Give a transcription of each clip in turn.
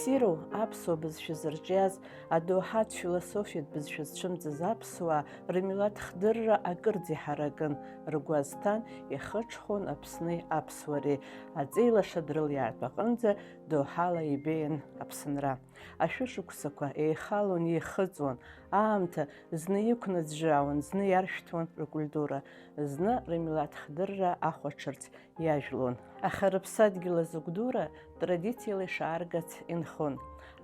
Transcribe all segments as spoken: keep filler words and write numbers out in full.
Ссиру аԥсуа бызшәа зырҿиаз, адоуҳатә философиатә бызшәа зцәымҵыз аԥсуаа рмилаҭ хдырра акырӡа иҳаракын, ргәы азҭан, ихыҽхәон Аԥсни аԥсуареи, аҵеи лаша дрылиаартә аҟынӡа доуҳала ибеиан Аԥсынра. Ашәышықәсақәа еихалон, еихыҵуан, аамҭа зны иқәнаӡәӡәаауан, зны иаршәҭуан ркультура, зны рмилаҭ хдырра ахәаҽырц иажәлон. Аха рыԥсадгьыл азыгәдура традициала ишааргац инхон.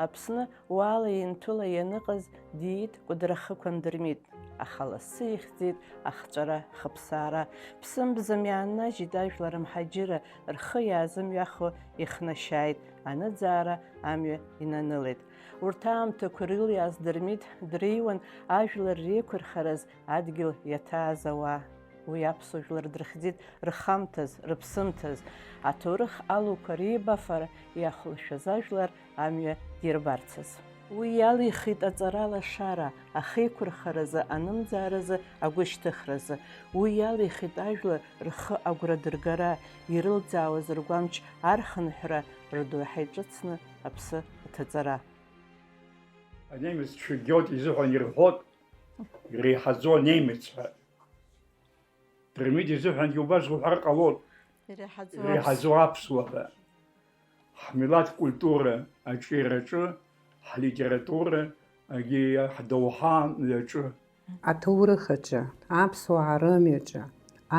Аԥсны уаала-инҭәыла ианыҟаз диит Кәыдры ахықәан Дырмит, аха лассы ихьӡеит ахҵәара-хыԥсаара. Ԥсымбзам иааннажьит ажәлар амҳаџьырра, рхы иаазымҩахо ихнашьааит, аныӡаара амҩа инанылеит. Урҭ аамҭақәа рылиааз Дырмит дреиуан ажәлар реиқәырхараз адгьыл иаҭааз ауаа. Уи аԥсуа жәлар дрыхьӡеит рхамҭаз, рыԥсымҭаз, аҭоурых алуқәа реибафара иахәлашәаз ажәлар амҩа дирбарцаз. Уи иалихит аҵара лашара, ахеиқәырхаразы, анымӡааразы, агәышьҭыхразы. Уи иалихит ажәлар рхы агәра дыргара, ирылӡаауаз ргәамч архынҳәра, рдоуҳа иҿыцны аԥсы аҭаҵара. Анемеццәа Гиоте изыҳәан ирҳәот, иреиҳаӡоу анемец ҳәа. Дырмит изыҳәангьы убас уҳәар ҟалоит, иреиҳаӡоу иреиҳаӡоу аԥсуа ҳәа. Ҳмилаҭ культура аҿиараҿы, ҳлитература, агьи ҳдоуҳа мҩаҿы. Аҭоурых аҿы, аԥсуаа рымҩаҿы,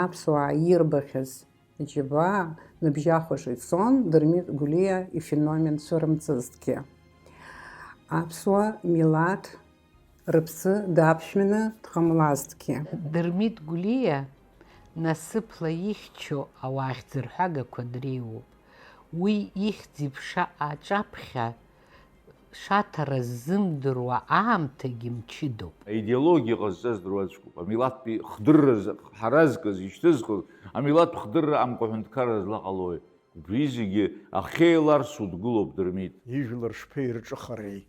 аԥсуаа ирбахьаз џьабаа ныбжьахәаша ицон Дырмит Гәлиа ифеномен цәырымҵызҭгьы. Аԥсуа милаҭ рыԥсы даԥшәманы дҟамлазҭгьы. Дырмит Гәлиа насыԥла ихьчо ауаа хьӡырҳәагақәа дреиуоуп. Уи ихьӡ-иԥша аҿаԥхьа шаҭара ззымдыруа аамҭагьы мчыдоуп. Аидеологиа ҟазҵаз дыруаӡәкуп. Амилаҭтәи хдырра з-, ҳаразкыз, ишьҭызхыз, амилаҭтә хдырра амкәа аҳәынҭқарра злаҟалои? Убри зегьы ахьеиларсу дгылоуп Дырмит. Ижәлар шԥеирҿыхари?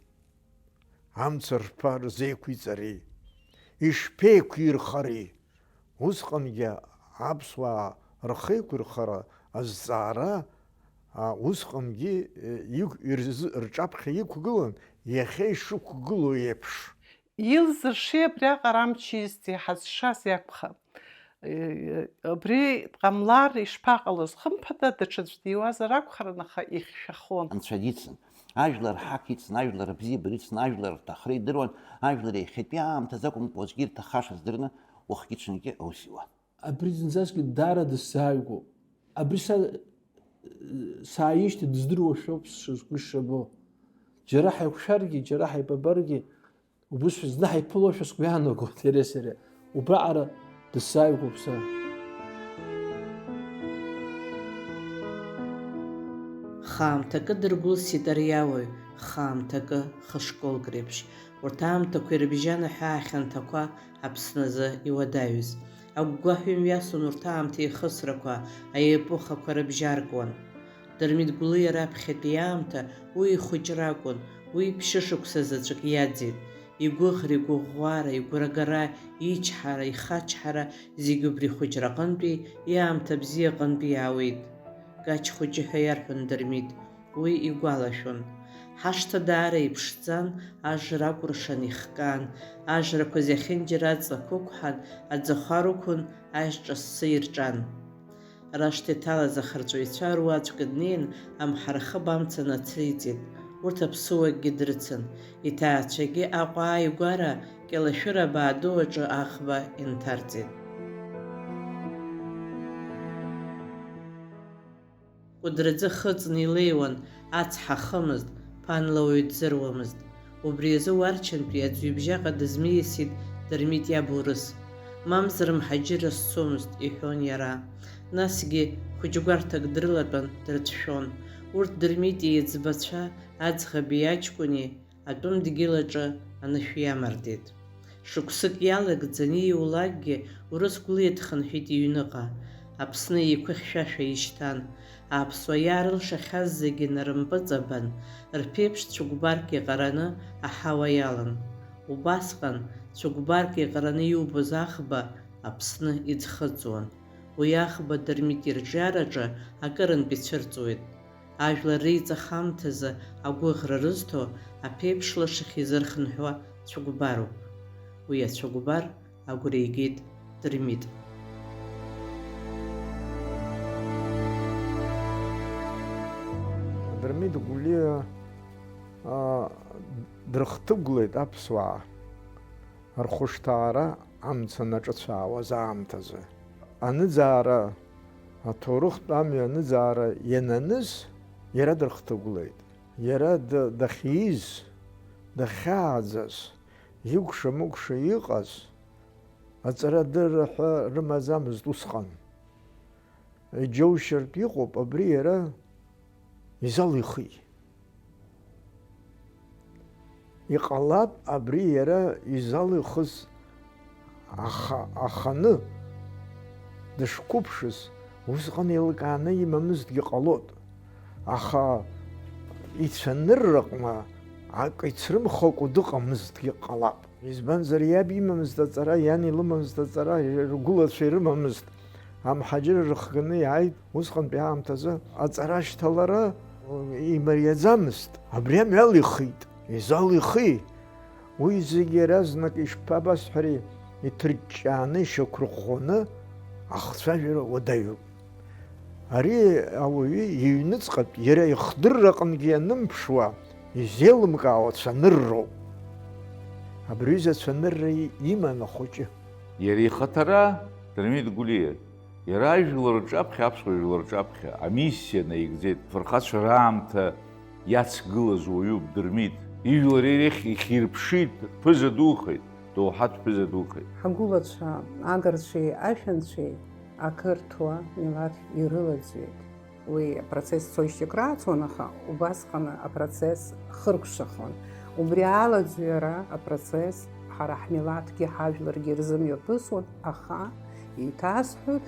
Амца шԥарзеиқәиҵари? Ишԥеиқәирхари? Усҟангьы аԥсуаа рхеиқәырхара азҵаара, а, усҟангьы, э, иқә-, ирзы-, рҿаԥхьа иқәгылан, иахьа ишықәгылоу еиԥш. Илзыршеи абриаҟара амч изҭеи ҳазшаз иакәхап. Э, абри дҟамлар ишԥаҟалоз, хымԥада, даҽаӡә диуазар акәхарын, аха ихьшәахон. Анцәа дицын, ажәлар ҳақ ицын, ажәлар абзиабара ицын, ажәлар рҭахра идыруан, ажәлар иахьатәи аамҭазы акәымкәа уаҵәгьы ирҭахаша здырны, уахгьы-ҽынгьы аус иуан. Абри зынӡаскгьы даара дысзааигәоуп. Абри са, сааижьҭеи дыздыруашәоуп сшызгәы сшабо. Џьара ҳаиқәшәаргьы, џьара ҳаибабаргьы, убысшәа зны ҳаиԥылошәа сгәы иаанагоит иареи сареи. Убраҟара дысзааигәоуп са. Хаамҭакы дыргәылсит ари ауаҩ, хаамҭакы, хышколк реиԥш. Урҭ аамҭақәа ирыбжьан аҳәаа хьанҭақәа Аԥсназы иуадаҩыз. Агәгәаҳәа имҩасон урҭ аамҭа еихысрақәа, аепохақәа рыбжьаркуан. Дырмит Гәлиа раԥхьатәи аамҭа уи ихәыҷра акәын, уи ԥшьышықәса заҵәык иаӡеит. Игәыӷра, игәыӷәӷәара, игәрагара, ичҳара, ихачҳара зегь убри ихәыҷраҟынтәи, иаамҭа бзиаҟынтәи иаауеит. Гач хәыҷы ҳәа иарҳәон Дырмит. Уи игәалашәон. Ҳашҭа даара иԥшӡан, ажра акәыршан ихкаан, ажрақәа зехьынџьара аҵлақәа ықәҳан, аӡахәа рықәын, ажь ҿассы ирҿан. Рашҭа иҭалаз ахырҵәаҩцәа руаӡәк днеин, амҳархыб амца нациҵеит, урҭ аԥсыуакгьы дрыцын, иҭаацәагьы Аҟәа ааигәара Кьалашәыра абаа ду аҿы аӷба инҭарҵеит. Кәыдраӡы хыҵны илеиуан, ацҳа ахымызт, ԥанла уаҩ дзыруамызт. Убри азы Уарчантәи аӡҩыбжьаҟа дызмиасит Дырмит иаб урыс. Мамзар мҳаџьырра сцомызт, иҳәон иара. Насгьы хәыҷ гәарҭак дрылатәан, дрыцәшәон. Урҭ Дырмит иеиҵбацәа аӡӷаби аҷкәыни атәым дгьыл аҿы анышә иамардеит. Шықәсык иалагӡаны ииулакгьы Урыс Гәлиа дхынҳәит иҩныҟа, Аԥсны еиқәыхьшәашәа ишьҭан, аԥсуа иаарылшахьаз зегьы нарымпыҵабан, рԥеиԥш цәыкәбарк иҟараны аҳауа иалан. Убасҟан, цәыкәбарк иҟараны иубоз аӷба Аԥсны иӡхыҵуан. Уи аӷба Дырмит ирҿиараҿы акырынтә ицәырҵуеит. Ажәлар реиҵах аамҭазы агәыӷра рызҭо аԥеиԥш лашахь изырхынҳәуа цәыкәбароуп. Уи ацәыкәбар агәра игеит Дырмит. Дырмит Гәлиа, аа, дрыхҭыгәлеит аԥсуаа рхәышҭаара амца анаҿыцәаауаз аамҭазы. Аныӡаара, аҭоурыхтә амҩа аныӡаара иананыз, иара дрыхҭыгәлеит. Иара д-, дахьиз, дахьааӡаз, икәша-мыкәша иҟаз, аҵарадырра ҳәа рымаӡамызт усҟан. Иџьоушьартә иҟоуп, абри иара изал ихи. Иҟалап, абри иара изал ихыз аха-, аханы дышқәыԥшыз, усҟан еилкааны имамызҭгьы ҟалоит. Аха ицәанырраҟны акы ицрымхакәа дыҟамызҭгьы ҟалап. Избанзар, иаб имамызт аҵара, иан илымамызт аҵара, ргәылацәа ирымамызт. Амҳаџьырра рыхганы иааит, усҟантәи аамҭазы аҵара ашьҭалара имариаӡамызт. Абри амҩа алихит, изалихи? Уи зегьы иаразнак ишԥабасҳәари, иҭырҷҷааны, ишьақәрӷәӷәаны ахцәажәара уадаҩуп. Ари ауаҩы иҩныҵҟатә, иара ихдырраҟынгьы ианымԥшуа, изеилымкаауа цәанырроуп. Абри аҩыза цәанырра иман ахәыҷы. Иара ихаҭара, Дырмит Гәлиа, иара ажәлар рҿаԥхьа, аԥсуа жәлар рҿаԥхьа амиссиа наигӡеит. Афырхацәа раамҭа иацгылаз уаҩуп Дырмит. Ижәлар ирахь ихирԥшит, ԥыза духеит, доуҳатә ԥыза духеит. Ҳгәылацәа, агарцәеи ашәанцәеи ақырҭуа милаҭ ирылаӡҩеит. Уи апроцесс цоижьҭеи краҵуан, аха убасҟан апроцесс хыркәшахон. Убри алаӡҩара апроцесс ҳара ҳмилаҭгьы ҳажәларгьы ирзымҩаԥысуан, аха еиҭасҳәоит,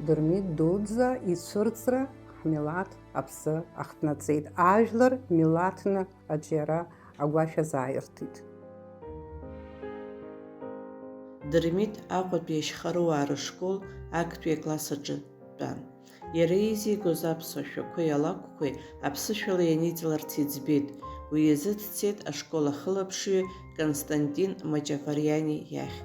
Дырмит дуӡӡа ицәырҵра ҳмилаҭ аԥсы ахҭнаҵеит, ажәлар милаҭны аҿиара агәашә азааиртит. Дырмит Аҟәатәи ашьхаруаа рышкол актәи акласс аҿы дтәан. Иара изигоз аԥсуа шәақәеи алакәқәеи аԥсышәала ианиҵаларц иӡбеит, уи изы дцеит ашкол ахылаԥшҩы Константин Маҷавариани иахь.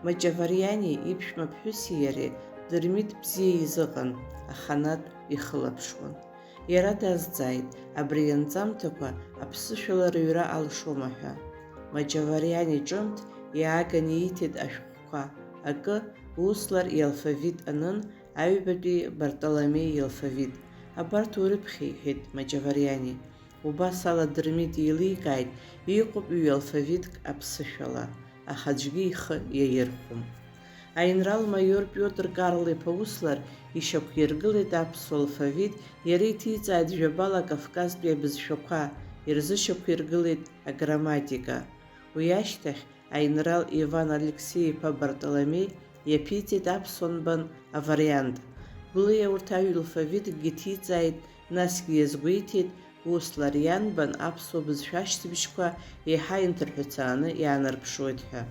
Маҷавариани иԥшәма ԥҳәыси иареи Дырмит бзиа изыҟан, аханатә ихылаԥшуан. Иара дазҵааит, абри анҵамҭақәа аԥсышәала рыҩра алшома ҳәа. Маҷавариани ҿымҭ иааганы ииҭеит ашәҟәқәа, акы, услар иалфавит анын, аҩбатәи Бартоломеи иалфавит. Абарҭ урыԥхьа, иҳәеит Маҷавариани. Убас ала Дырмит еиликааит, иҟоуп ҩ-алфавитк аԥсышәала, аха аӡәгьы ихы иаирхәом. Аинрал-маиор Пиотр Карл-иԥа услар ишьақәиргылеит аԥсуа алфавит, иара иҭиҵааит жәабала Кавказтәи абызшәақәа, ирзышьақәиргылеит аграмматика. Уи ашьҭахь аинрал Иван Алексеи-иԥа Бартоломеи иаԥиҵеит аԥсуа нбан авариант. Гәлиа урҭ аҩ-алфавиткгьы ҭиҵааит, насгьы иазгәеиҭеит, услар ианбан аԥсуа бызшәа ашьҭыбжьқәа еиҳа инҭырҳәцааны иаанарԥшуеит ҳәа.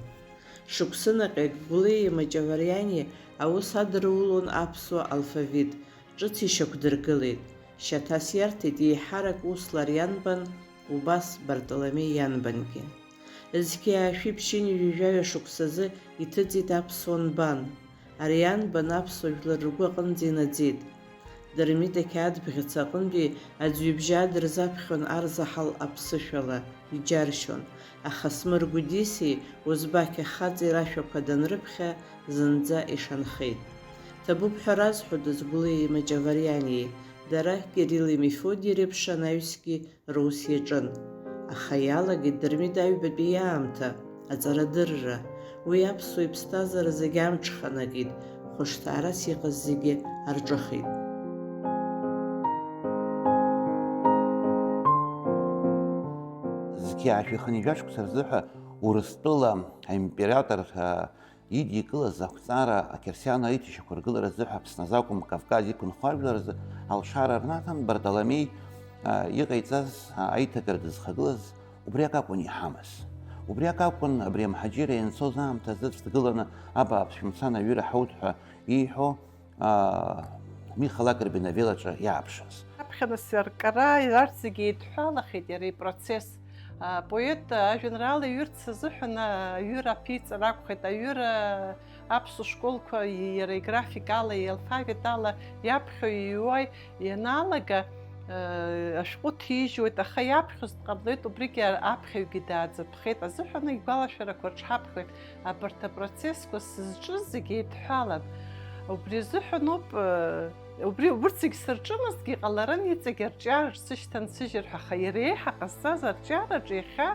Шықәсы наҟьак Гәлиеи Маҷавариани аус адырулон аԥсуа алфавит, ҿыц ишьақәдыргылеит, шьаҭас иарҭеит еиҳарак услар ианбан, убас Бартоломеи ианбангьы. Зқьи аашәи ԥшьынҩажәи жәаҩа шықәсазы иҭыҵит аԥсуа нбан. Ари анбан аԥсуа жәлар ргәы аҟынӡа инаӡеит. Дырмит ақьаад бӷьыц аҟынтәи аӡҩыбжьаа дырзаԥхьон арзаҳал аԥсышәала, иџьаршьон, аха Смыр Гәдиси Озбақь ахаҵеи рашәақәа данрыԥхьа, зынӡа ишанхеит. Ҭабуп ҳәа разҳәодаз Гәлиеи Маҷаварианиеи, дара Кирилли Мефодии реиԥш анаҩсгьы рус иаҿын. Аха иалагеит Дырмит аҩбатәи аамҭа, аҵарадырра. Уи аԥсуа иԥсҭазаара зегь амҽханакит, хәышҭаарас иҟаз зегьы арҿыхеит. Зқьи аашәи хынҩажәа шықәса рзыҳәа Урыстәыла аимператор, а, идикылаз ақәҵара ақьырсианра иҭышьақәыргылара азыҳәа Аԥсны азы акәым, Кавказ иқәынхо ажәлар рзы алшара рнаҭан, Бартоломеи, а, иҟаиҵаз, а, аиҭагара дызхагылаз убриак акәын иҳамаз. Убриак акәын абри амҳаџьырра ианцоз аамҭазы дгыланы абааԥс шәымцан аҩыра ҳауҭ ҳәа ииҳәо, аа, Миха Лакрбин авел аҿы иааԥшыз. Аԥ Хьанасиаркара арҭ зегьы еидҳәалахеит иара ипроцесс. Апоет ажәеинраала иҩырц азыҳәан аҩыра аԥиҵар акәхеит, аҩыра аԥсуа школқәа иара играфик ала, иалфавит ала иаԥхьо иҩуа ианалага, ашәҟәы ҭижьуеит, аха иаԥхьоз дҟамлеит, убригьы аԥхьаҩгьы дааӡырԥхеит азыҳәан игәалашәарақәа рҽҳаԥхьоит. Абарҭ апроцессқәа сызҿыз зегьы еидҳәалан. Убри азыҳәаноуп, э, убри, урҭ зегь сырҿымызҭгьы ҟаларын, иҵегь арҿиараҿ сышьҭансыжьыр ҳәа, аха иара еиҳа ҟазҵаз арҿиараҿы иахьа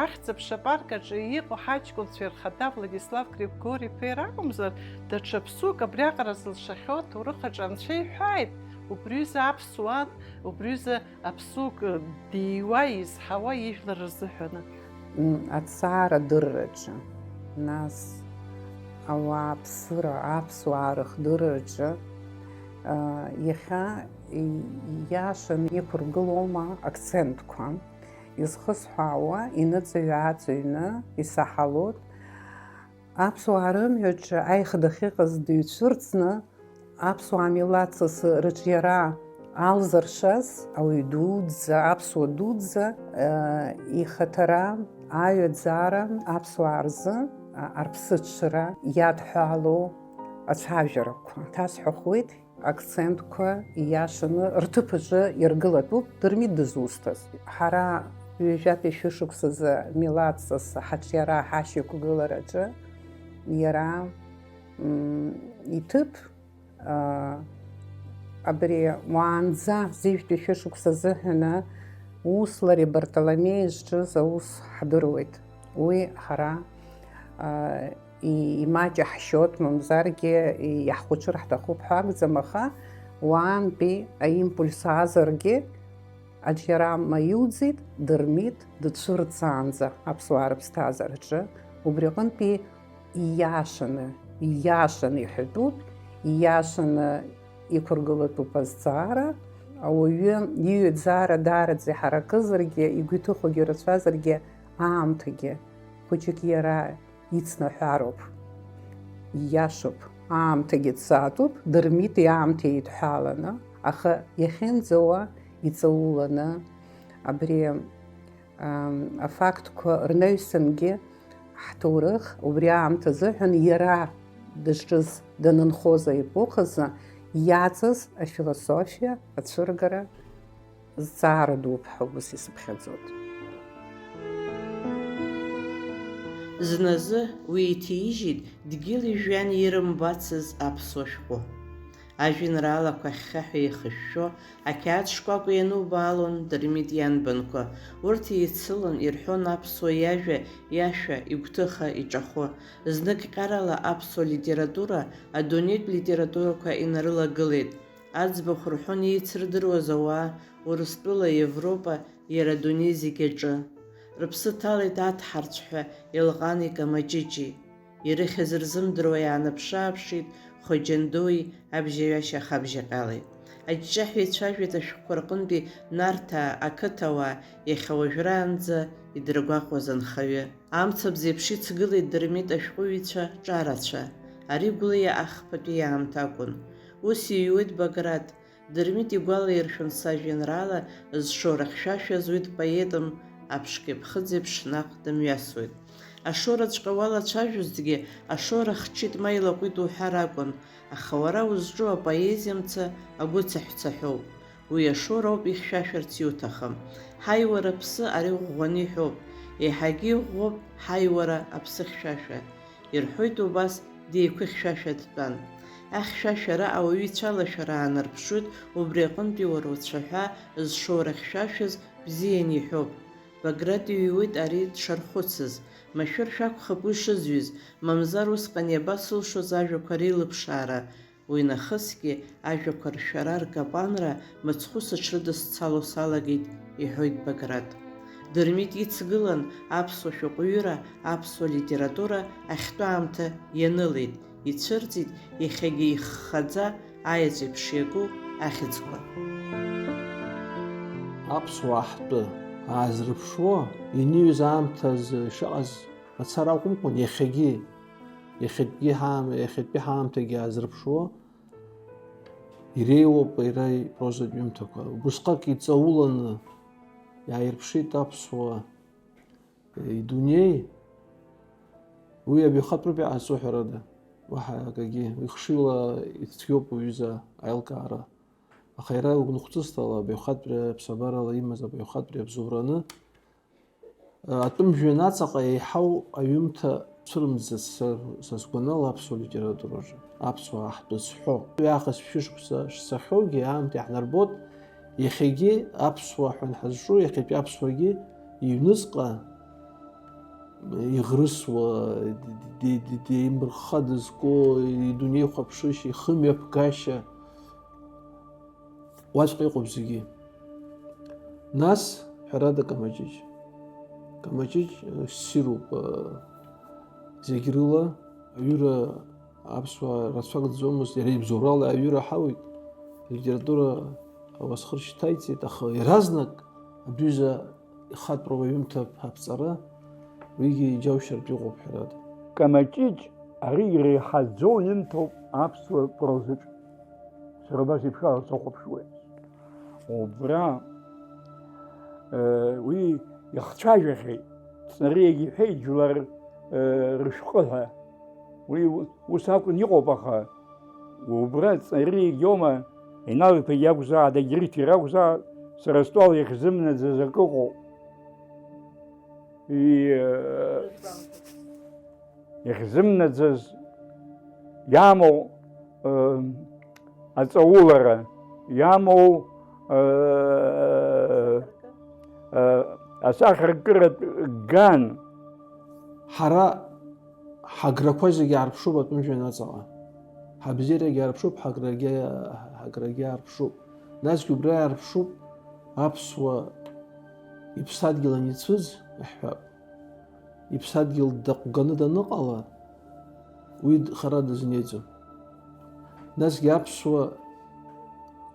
ахьӡ-аԥша апарк аҿы иҟоу ҳаҷкәынцәа рхада Владислав Григори-иԥа иара акәымзар, даҽа ԥсук абриаҟара зылшахьоу аҭоурых аҿы анцәа иҳәааит, убриҩыза аԥсуан, убриҩыза аԥсук диуа, изҳауа ижәлар рзыҳәаны. М, аҭҵаарадырраҿы, нас ауааԥсыра, аԥсуаа рыхдырраҿы, а, иахьа и-, ииашаны иқәыргылома акцентқәа? Изхысҳәаауа, иныҵыҩ-ааҵыҩны исаҳалоит. Аԥсуаа рымҩаҿы аиха дахьыҟаз дыҩцәырҵны, аԥсуаа милаҭ сасы рыҿиара алзыршаз, ауаҩ дуӡӡа, аԥсуа дуӡӡа, э, ихаҭара, аҩаӡара аԥсуаа рзы, а, арԥсыҽра иадҳәалоу ацәажәарақәа. Ҭасҳәахуеит, акцентқәа ииашаны рҭыԥ аҿы иргылатәуп Дырмит дызусҭаз. Ҳара ҩажәатәи шәышықәсазы милаҭҵас ҳаҿиара ҳашьақәгылараҿы иара, м, иҭыԥ, а, абри уаанӡа зежәтәи шәышықәса азыҳәаны Услари Бартоломеи зҿыз аус ҳдыруеит. Уи ҳара, а, и-, имаҷаҳшьоит, мамзаргьы и-, иаҳхәыцыр ҳҭахуп ҳәа акәӡам, аха уаантәи аимпульс аазаргьы аҿиара маиуӡеит, Дырмит дцәырҵаанӡа аԥсуаа рыԥсҭазаараҿы, убри аҟынтәи ииашаны, ииашаны иҳәатәуп, ииашаны иқәыргылатәуп азҵаара, ауаҩы иҩаӡара даараӡа иҳаракызаргьы, игәы иҭыхогьы рацәазаргьы, аамҭагьы хәыҷык иара ицнаҳәароуп. Ииашоуп, аамҭагьы ҵаатәуп, Дырмит иаамҭа еидҳәаланы, аха иахьынӡауа иҵауланы абри, ам, афактқәа рнаҩсангьы ҳҭоурых убри аамҭазыҳәан иара дызҿыз данынхоз аепохазы иаҵаз афилософиа ацәыргара зҵаара дууп ҳәа ус исыԥхьаӡоит. Зназы уи иҭижьит дгьыли жәҩани ирымбацыз аԥсуа шәҟәы. Ажәеинраалақәа хьхьаҳәа еихышәшәо, ақьаад шкәакәа ианубаалон Дырмит ианбанқәа. Урҭ еицылон, ирҳәон аԥсуа иажәа, иашәа, игәҭыха, иҿахәы. Знык ҟьарала аԥсуа литература адунеитә литературақәа инарылагылеит. Аӡбахә рҳәон еицырдыруаз ауаа Урыстәыла, Европа, иара адунеи зегь аҿы. Рыԥсы ҭалеит аҭҳарцәҳәа Елҟани Камаҷыҷи. Ирыхьыз рзымдыруа иаанаԥшы-ааԥшит Хоџьандуи абжьаҩашьа ахабжьаҟьалеит. Аҷҷаҳәа ицәажәеит ашәҟәқәа рҟынтәи Нарҭаа, ақыҭауаа, иахьа уажәраанӡа идыргәаҟуаз анхаҩы. Амцабз еиԥш ицгылеит Дырмит ашәҟәыҩҩцәа ҿарацәа, ари Гәлиа ахԥатәи иаамҭа акәын. Ус иҩуеит Баграт, Дырмит игәалаиршәон сажәеинраала зшоура хьшәашәаз уи дпоетым, аԥшқеи ԥхыӡеиԥш наҟ дымҩасуеит. Ашоураҵәҟьа уалацәажәозҭгьы, ашоура хҽит ма илаҟәит уҳәар акәын, аха уара узҿу апоезиа мца агәыцаҳәцаҳәоуп. Уи ашоура ауп ихьшәашәарц иуҭахым. Ҳаи, уара аԥсы, ари ӷәӷәаны иҳәоуп. Еиҳагьы иӷәӷәоуп, ҳаи, уара аԥсы хьшәашәа. Ирҳәоит убас, деиқәыхьшәашәа дтәан. Ахьшәашәара ауаҩы ицәалашәара аанарԥшуеит, убри аҟынтәи уара уцәаҳәа зшоура хьшәашәаз бзианы иҳәоуп. Баграт иҩуеит ари дшархәыцыз, машәыр шәакәхап уи шызҩыз, мамзар усҟан иабасылшоз ажәақәа реилыԥшаара, уи нахысгьы ажәақәа ршәара, ркапанра мыцхәы сыҽрыдысцало салагеит, иҳәоит Баграт. Дырмит ицгылан аԥсуа шәҟәыҩыра, аԥсуа литература ахьтәы аамҭа ианылеит, ицәырҵит иахьагьы иххаӡа аеҵә еиԥш иаку ахьӡқәа. Аԥсуаа ҳтәы аазрыԥшуа, иниҩыз аамҭазы шыҟаз мацара акәымкәан, иахьагьы, иахьатәгьы ҳаам-, иахьатәи ҳаамҭагьы аазрыԥшуа, Иреиуоуп иара ипрозатә ҩымҭақәа. Убысҟак иҵауланы иааирԥшит аԥсуа идунеи. Уи абаҩхатәроуп иҟазҵо, ҳәарада, уаҳа акагьы. Уи хшыҩла ицәгьоуп уҩыза аилкаара. Аха иара угәныхәҵысҭала абаҩхатәреи аԥсабарала имаз абаҩхатәреи абзоураны, атәым жәҩан аҵаҟа еиҳау аҩымҭа цәырымӡац са, са сгәанала, аԥсуа литератураҿы, аԥсуаа ҳтәы зҳәо. Уи аахыс шәышықәса шцахьоугьы аамҭа иаҳнарбоит, иахьагьы аԥсуа ҳәа ҳазҿу, иахьатәи аԥсуагьы иҩныҵҟа иӷрысуа, ди-, ди-, ди-, деимырхха дызку, идунеихәаԥшышьа, ихымҩаԥгашьа, уаҵәҟьа иҟоуп зегьы. Нас, ҳәарада, Камаҷыҷ. Камаҷыҷ, э, ссируп, э, зегь рыла, аҩыра аԥсуаа рацәак дӡомызт, иара ибзоурала аҩыра ҳауит, алитература ауасхыр шьҭаиҵеит, аха иаразнак абҩыза ихатәроуп аҩымҭа аԥҵара, уигьы иџьаушьартә иҟоуп, ҳәарада. Камаҷыҷ ари иреиҳаӡоу ҩымҭоуп аԥсуа прозаҿ. Сара убас еиԥш ала сахәаԥшуеит. Убра, э, уи ихцәажәахьеит, Ҵнариагь иҳәеит, жәлар, э, рышәҟәы ҳәа. Уи у-, ус акәын иҟоуп, аха убра Ҵнариагь иоума, Инал-иԥагьы акәзааит, Дагьрыҭ иара акәзааит, сара стәала иахьзымнаӡаз акы ыҟоуп. И, э, иахьзымнаӡаз иамоу, э, аҵаулара, иамоу, э, э, асахьаркыратә ган. Ҳара ҳаграқәа зегьы аарԥшуп атәым жәҩан аҵаҟа. Ҳабзиарагьы аарԥшуп, ҳаграгьы, ҳаграгьы аарԥшуп. Насгьы убра иаарԥшуп аԥсуа иԥсадгьыл аницәыӡ, иаҳҳәап. Иԥсадгьыл даҟәганы даныҟала, уи д-, хара дызнеиӡом. Насгьы аԥсуа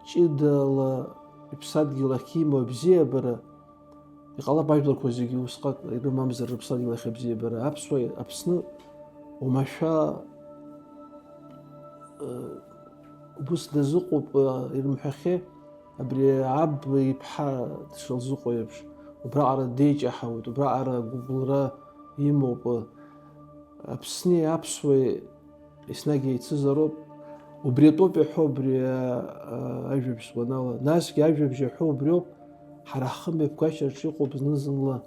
ҷыдала иԥсадгьыл ахьимоу абзиабара, иҟалап ажәларқәа зегьы усҟак ирымамзар рыԥсадгьыл ахь абзиабара. Аԥсуа, Аԥсны уамашәа, э, убыс дазыҟоуп, э, ирымҳәахьеи, абри аб иԥҳа дшылзыҟоу еиԥш, убраҟара деиҷаҳауеит, убраҟара агәыбылра имоуп. Аԥсни аԥсуеи еснагь еицызароуп. Убри атәоуп иаҳәо абри, а, а, ажәабжь сгәанала. Насгьы ажәабжь иаҳәо убриоуп, ҳара ҳхымҩаԥгашьаҿ иҟоуп зны-зынла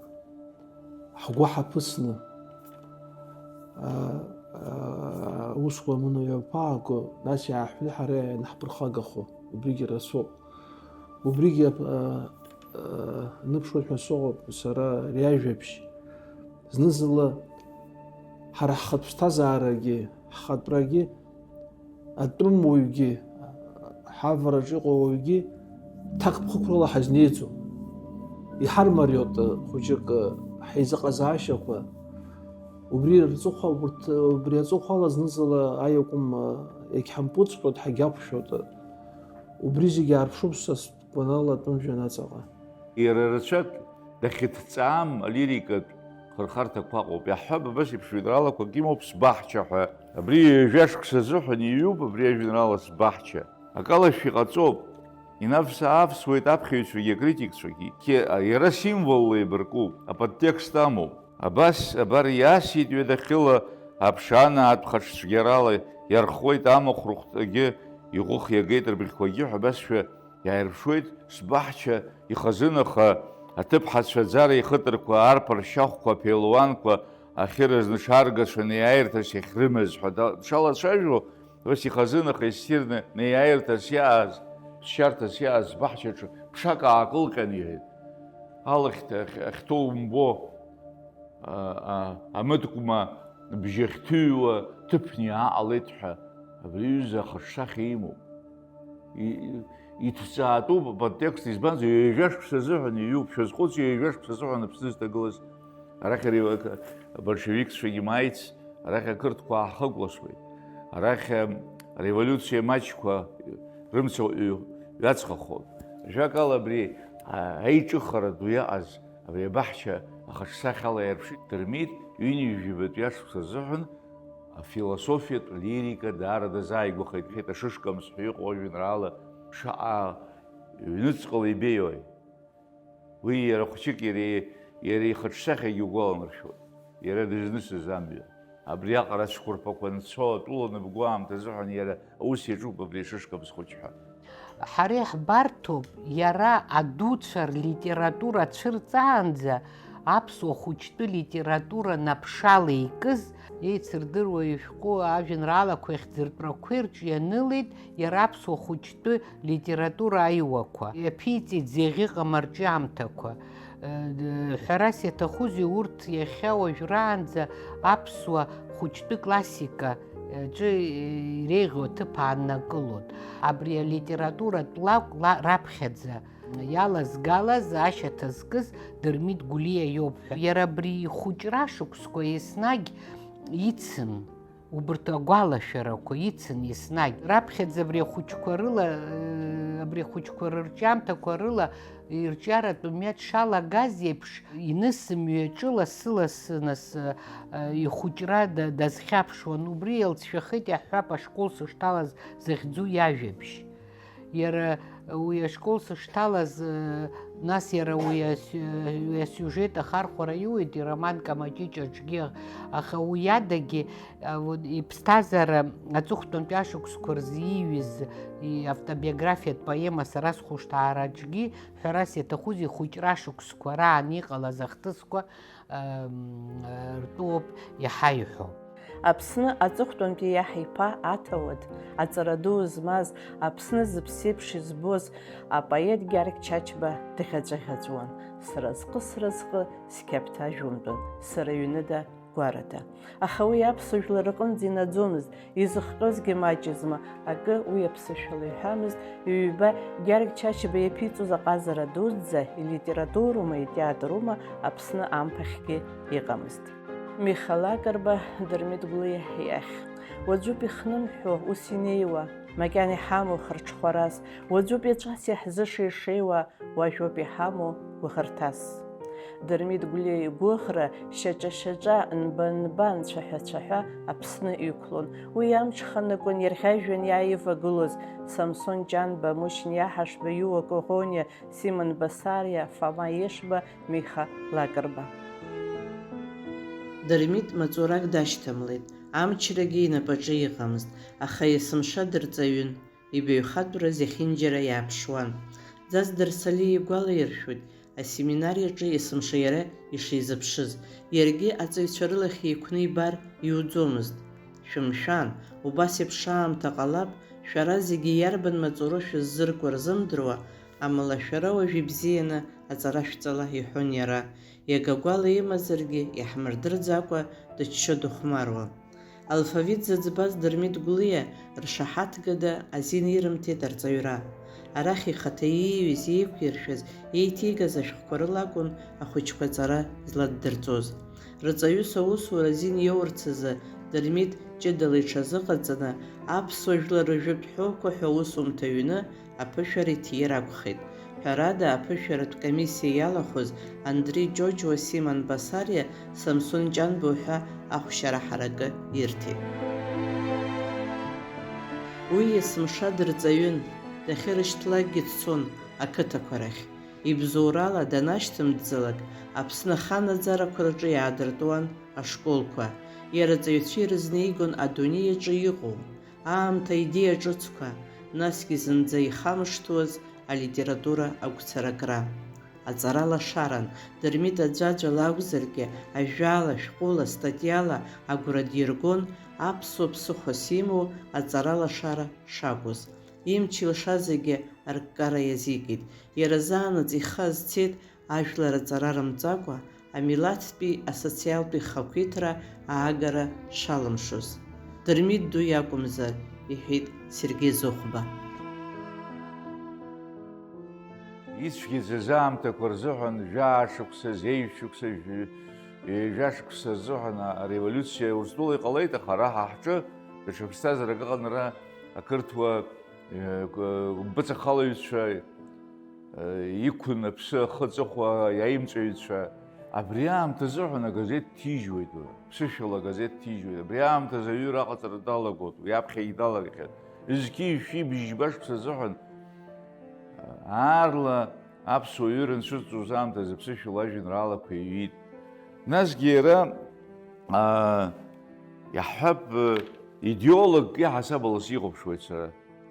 ҳгәы ҳаԥысны, а, а, аусқәа аманы иаԥааго, нас иааҳәны ҳара ианаҳԥырхагахо, убригьы рацәоуп. Убригьы, а, а, аныԥшуеит ҳәа сыҟоуп сара ари ажәабжь. Зны-зынла ҳара ҳхатә ԥсҭазаарагьы, ҳхатәрагьы, атәым уаҩгьы, ҳавараҿ иҟоу ауаҩгьы ҭакԥхықәрала ҳазнеиӡом. Иҳармариоуп хәыҷык ҳаизыҟазаашьақәа. Убри рҵыхәа, урҭ, убри аҵыхәала зны-зынла аиакәым иагьҳампыҵҟьоит, ҳагьақәшәоит. Убри зегьы аарԥшуп са сгәанала атәым жәҩан аҵаҟа. Иара рацәак дахьыҭҵаам алирикатә хырхарҭақәа ыҟоуп. Иаҳҳәап, абас еиԥш жәеинраалақәак имоуп, Сбаҳча ҳәа. Абри ҩажәа шықәса азыҳәан иҩуп абри ажәеинраала Сбаҳча. Акалашәа иҟаҵоуп. Инавс-аавсуеит аԥхьаҩцәагьы акритикцәагьы. Ке-, иара символла еибаркуп, аподтекст амоуп. Абас, абар, иасит ҩадахьыла аԥшаанаа, аԥхаҽцәгьарала иархәуеит амахә рыхәҭагьы, иӷәых иагеит рбӷьқәагьы ҳәа абасшәа иааирԥшуеит Сбаҳча ихазынаха аҭыԥҳацәа аӡара ихыҭарқәа, арԥаршьахәқәа, аԥелуанқәа ахьыразны ҽааргацәа неиааирҭас иахьрымаз ҳәа да-, дшалацәажәо, ус ихазынаха иссирны неиааирҭас иааз, ԥсшьарҭас иааз Сбаҳчаҿы ԥшак аакылҟьан иҳәеит. Алахь ахь-, ахьҭоу умбо, а, а, амыткәма бжьы ахьҭыҩуа ҭыԥни ааҟалеит ҳәа абри аҩыза ахаҿсахьа имоуп. И-, и-, иҭҵаатәуп аподтекст, избанзар, ҩажәа шықәса азыҳәан иҩуп, шәазхәыц, ҩажәа шықәса азыҳәан Аԥсны изҭагылаз. Арахь ари ак-, абольшевикцәагьы мааиц, арахь ақырҭқәа аахыкәласуеит. Арахь, ам, ареволиуциа маҷқәа рымца ҩ-, ҩаҵхахоит. Ажәакала, абри, а, аиҿыхара ду иаҟаз, абри абаҳча ахаҿсахьала иарԥшит Дырмит ҩынҩажәибатәи ашықәс азыҳәан Афилософиатә лирика даара дазааигәахеит, Ԥеҭа Шышкамс ҳәа иҟоу ажәеинраала шаҟа ҩнуҵҟала ибеиои? Уи иара хәыҷык иара, иара ихаҿсахьагьы угәаланаршәоит, иара дызнысыз амҩа. Абриаҟара ацәқәырԥақәа анцо атәыла аныбго аамҭазыҳәан иара аус иаҿуп абри Шышкамс хәыҷ ҳәа. Ҳара иаҳбарҭоуп, иара адуцәа рлитература цәырҵаанӡа аԥсуа хәыҷтәы литература наԥшала икыз, еицырдыруа ишәҟәы ажәеинраалақәеи ахьӡыртәрақәеи рҿы ианылеит иара аԥсуа хәыҷтәы литература аиуақәа, иаԥиҵеит зеиӷьыҟам арҿиамҭақәа. Ҳәарас иаҭахузеи, урҭ иахьа уажәраанӡа аԥсуа хәыҷтәы классика аҿы иреиӷьу аҭыԥ ааннакылоит. Абри алитературатә лакә ла-, раԥхьаӡа иалазгалаз, ашьаҭа зкыз Дырмит Гәлиа иоуп ҳәа. Иара абри ихәыҷра шықәсқәа еснагь ицын. Убарҭ агәалашәарақәа ицын еснагь. Раԥхьаӡа абри ахәыҷқәа рыла, э, абри ахәыҷқәа рырҿиамҭақәа рыла ирҿиаратә мҩа дшалагаз еиԥш, иныс мҩаҿы лассы-лассы нас, э, ихәыҷра да-, дазхьаԥшуан. Убри иалҵшәахеит иаҳҳәап ашкол сышҭалаз захьӡу иажәабжь. Иара уи ашкол сышҭалаз, э, нас иара уи ас-, уи асиужет ахархәара иуеит ироман Камаҷыҷ аҿгьы, аха уи адагьы, а, вот, иԥсҭазаара аҵыхәтәантәи ашықәсқәа рзы ииҩыз иавтобиографиатә поема Сара схәышҭаара аҿгьы, ҳәарас иаҭахузеи, ихәыҷра шықәсқәа раан иҟалаз ахҭысқәа, ам, ртәоуп иаҳа иҳәо. Аԥсны аҵыхәтәантәи иаҳ иԥа аҭауад, аҵара ду змаз, Аԥсны зыԥсеиԥш избоз апоет Гьаргь Чачба дӷьаҵәыӷьаҵәуан, сразҟы, сразҟы, сқьаԥҭа ажәлантәын, сара ҩныда, гәарада. Аха уи аԥсуа жәлар рҟынӡа инаӡомызт, изыхҟьозгьы маҷызма, акы уи аԥсышәала иҳәамызт, ҩба Гьаргь Чачба иаԥиҵоз аҟазара дуӡӡа, илитературума, итеатрума Аԥсны амԥахьгьы иҟамызт. Миха Лакрба Дырмит Гәлиа иахь. Уаҵәуп ихнымҳәуа ус инеиуа, макьана иҳамоу хырҽхәарас, уаҵәуп еҵәас иаҳзышеишеиуа, уажәоуп иҳамоу гәыӷырҭас. Дырмит Гәлиа игәыӷра шьаҿа-шьаҿа, нба-нба, нцәаҳәа-цәаҳәа Аԥсны иқәлон. Уи амҽханакуан ирӷьажәҩан иааивагылоз Самсон Ҷанба, Мушьни Аҳашба, Иуа Коӷониа, Симон Басариа, Фома Ешба, Миха Лакрба. Дырмит маҵурак дашьҭамлеит, амчрагьы инапаҿы иҟамызт, аха есымша дырҵаҩын, ибаҩхатәра зехьынџьара иааԥшуан. Ӡаз Дарсали игәалаиршәоит, асеминариаҿы есымша иара ишизыԥшыз, иаргьы аҵаҩцәа рылахь еиқәны ибар иуӡомызт. Шәымшәан, убас еиԥш аамҭа ҟалап, шәара зегьы иарбан маҵуру шәыззырку рзымдыруа, амала шәара уажә ибзианы аҵара шәҵала, иҳәон иара, иага гәала имазаргьы иаҳмырдырӡакәа дыччо дыхәмаруа. Алфавит зыӡбаз Дырмит Гәлиа ршаҳаҭгада азин ирымҭеит арҵаҩра. Арахь ихаҭа ииҩыз, еиқәиршәаз, еиҭеигаз ашәҟәқәа рыла акәын ахәыҷқәа аҵара зладдырҵоз. Рҵаҩыс аусура азин иоурц азы Дырмит ҷыдала иҽазыҟаҵаны, аԥсуа жәлар ржәытә ҳәоуқәа ҳәа аусумҭа ҩны аԥышәара иҭир акәхеит. Ҳәарада, аԥышәаратә комиссиа иалахәыз Андри Џьоџьуа, Симон Басариа, Самсон Ҷанба уҳәа ахәшьара ҳаракы ирҭеит. Уи есымша дырҵаҩын, дахьырышьҭлакгьы дцон ақыҭақәа рахь. Ибзоурала данашьҭымҭӡалак, Аԥсны аханаӡарақәа рҿы иаадыртуан ашколқәа. Иара аҵаҩцәа ирызнеигон адунеи аҿы иҟоу, аамҭа аидеиа ҿыцқәа, насгьы зынӡа ихамышҭуаз алитература агәцаракра. Аҵара лашаран, Дырмит аӡәаӡәала акәзаргьы, ажәала, шәҟәыла, статиала агәра диргон аԥсуа ԥсыхәас имоу аҵара лашара шакәыз. Имч илшазегьы арккара иазикит. Иара заанаҵ ихы азцеит ажәлар аҵара рымҵакәа, амилаҭтәи асоциалтәи хақәиҭра аагара шалымшоз. Дырмит ду иакәымзар, иҳәеит Сергеи Зыхәба. Ицәгьаӡаз аамҭақәа рзыҳәан, жәаа шықәса, зеижә шықәса, жәи-, ҩажәа шықәса рзыҳәан ареволиуциа Урыстәыла иҟалеит, аха ара ҳа ҳҿы даҽа ԥсҭазаарак ыҟан, ара ақырҭуа, э, гәыбыҵахалаҩцәа, э, иқәын аԥсы ахы аҵыхәа иаимҵәаҩцәа, Абри аамҭазыҳәан агазеҭ ҭижьуеит, уи, ԥсышәала агазеҭ ҭижьуеит. Абри аамҭазы аҩыра аҟаҵара далагоит, уи аԥхьагьы далагахьан. Зқьи жәшәи бжьба шықәса азыҳәан, аарла аԥсуа ҩы рынцәыҵҵоз аамҭазы ԥсышәала ажәеинраалақәа иҩит. Насгьы иара, аа, иаҳҳәап, идеологк иаҳасабала сихәаԥшуеит сара.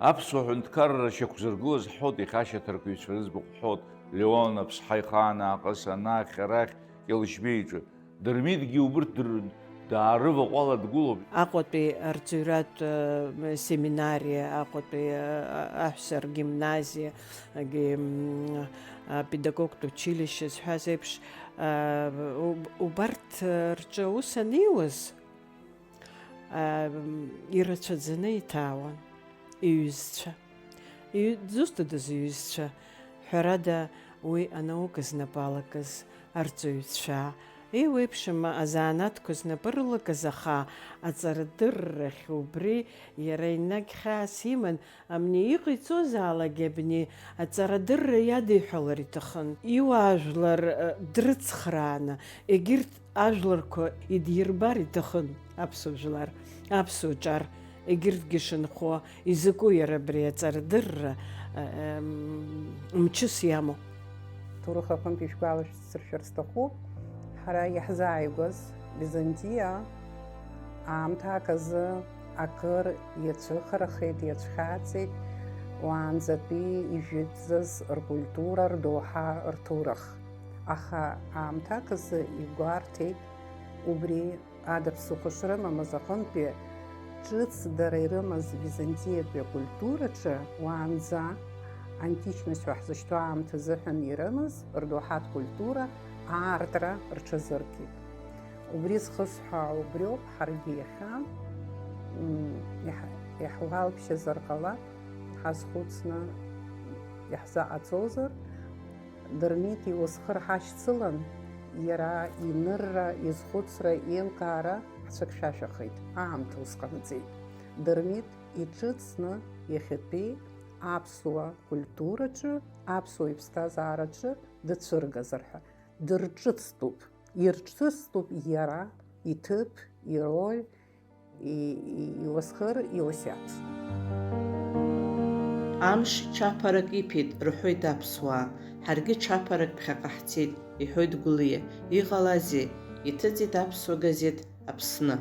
Аԥсуа ҳәынҭқарра шьақәзыргылаз ҳҳәот, иахьа ашьаҭаркҩцәа рыӡбахә ҳҳәот, Леон, Аԥсҳа ихаан аахыс, анахь, арахь, Кьалышьбеи иҿы. Дырмитгьы убырҭ дыр-, даарываҟәала дгылоуп. Аҟәатәи арҵаҩратә, э, семинариа, Аҟәатәи, э, аҳәса ргимназиа, агьи, м, апедагогтә училище зҳәаз еиԥш, э, уб-, убарҭ, э, рҿы аус аниуаз, ам, ирацәаӡаны иҭаауан иҩызцәа. Иҩ-, дызусҭадаз иҩызцәа? Ҳәарада, уи анаука знапы алакыз арҵаҩцәа, еиуеиԥшым азанааҭқәа знапы рылакыз, аха аҵарадыррахь убри иара енагь хьаас иман, амни иҟаиҵозаалак абни аҵарадырра иадиҳәалар иҭахын. Иуаажәлар, э, дрыцхрааны, егьырҭ ажәларқәа идирбар иҭахын аԥсуа жәлар, аԥсуа ҿар, егьырҭгьы шынхо, изакәу иара абри аҵарадырра, э, м, мчыс иамоу? Ҭоурых аҟынтә ишәгәалашәҵаршәар сҭахуп, ҳара иаҳзааигәаз Византиа аамҭак азы акыр иацәыхарахеит, иацәхьаҵит уаанӡатәи ижәытәӡаз ркультура, рдоуҳа, рҭоурых. Аха аамҭак азы игәарҭеит убри ада ԥсыхәа шрымамыз аҟынтәи ҿыц дара ирымаз Византиатәи акультураҿы уаанӡа античность ҳәа ҳзышьҭоу аамҭа азыҳәан ирымаз рдоуҳатә культура аартра рҽазыркит. Убри зхысҳәаау убриоуп, ҳаргьы иахьа, м, иаҳ-, иаҳуалԥшьазар ҟалап, ҳазхәыцны иаҳзаҟаҵозар, Дырмит иуасхыр ҳашьцылан, иара инырра, изхәыцра, еилкаара ҳцәыхьшәашәахеит, аамҭа ус ҟанаҵеит. Дырмит иҿыцны иахьатәи аԥсуа культураҿы, аԥсуа иԥсҭазаараҿы дацәыргазар ҳәа. Дырҿыцтәуп, ирҿыцтәуп иара иҭыԥ, ироль, и-, и-, иуасхыр, иуасиаҭ. Амш чаԥарак иԥеит, рҳәоит аԥсуаа, ҳаргьы чаԥарак ԥхьаҟа ҳцеит, иҳәоит Гәлиа. Иҟалазеи? Иҭыҵит аԥсуа газеҭ Аԥсны.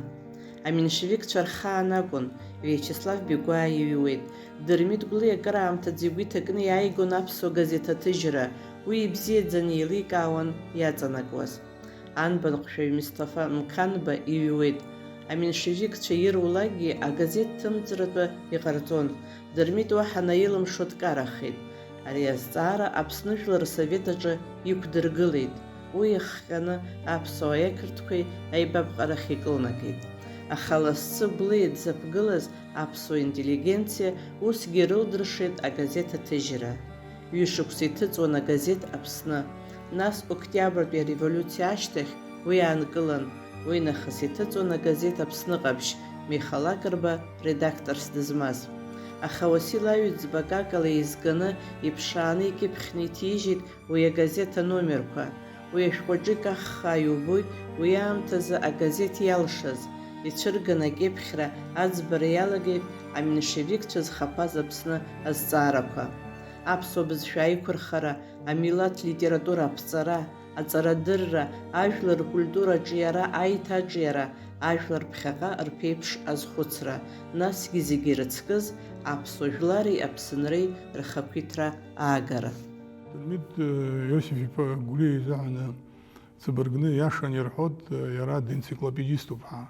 Аменшевикцәа рхаан акәын, Виачеслав Бигәаа иҩуеит. Дырмит Гәлиа акыраамҭаӡа игәы иҭакны иааигон аԥсуа газеҭ аҭыжьра, уи ибзиаӡаны еиликаауан иаҵанакуаз. Анбанҟәшәаҩ Мисҭафа Мқанба иҩуеит. Аменшевикцәа ирулакгьы агазеҭ ҭымҵратәы иҟарҵон. Дырмит уаҳа наилымшо дкарахеит. Ари азҵаара Аԥсны Жәлар Рсовет аҿы иқәдыргылеит. Уи иахҟьаны аԥсуааи ақырҭқәеи аибабҟарахь икылнагеит. Аха лассы Гәлиа дзаԥгылаз аԥсуа интеллигенциа усгьы ирылдыршеит агазеҭ аҭыжьра. Ҩышықәса иҭыҵуан агазеҭ Аԥсны. Нас Октиабртәи ареволиуциа ашьҭахь уи аанкылан. Уи нахыс иҭыҵуан агазеҭ Аԥсны Ҟаԥшь, Миха Лакрба редакторс дызмаз. Аха Уасил Аҩӡба акакала еизганы, иԥшааны икьыԥхьны иҭижьит уи агазеҭ аномерқәа. Уи ашәҟәаҿы икаххаа иубоит уи аамҭазы агазеҭ иалшаз, ицәырганы акьыԥхьра аӡбара иалагеит аменшевикцәа зхаԥаз Аԥсны азҵаарақәа. Аԥсуа бызшәа аиқәырхара, амилаҭ литература аԥҵара, аҵарадырра, ажәлар ркультура аҿиара, аиҭаҿиара, ажәлар ԥхьаҟа рԥеиԥш азхәыцра, насгьы зегьы ирыцкыз аԥсуа жәлари Аԥсынреи рхақәиҭра аагара. Дырмит, э, Иосиф-иԥа Гәлиа изыҳәан, э, ҵабыргны иашан ирҳәоит, э, иара денциклопедиступ ҳәа.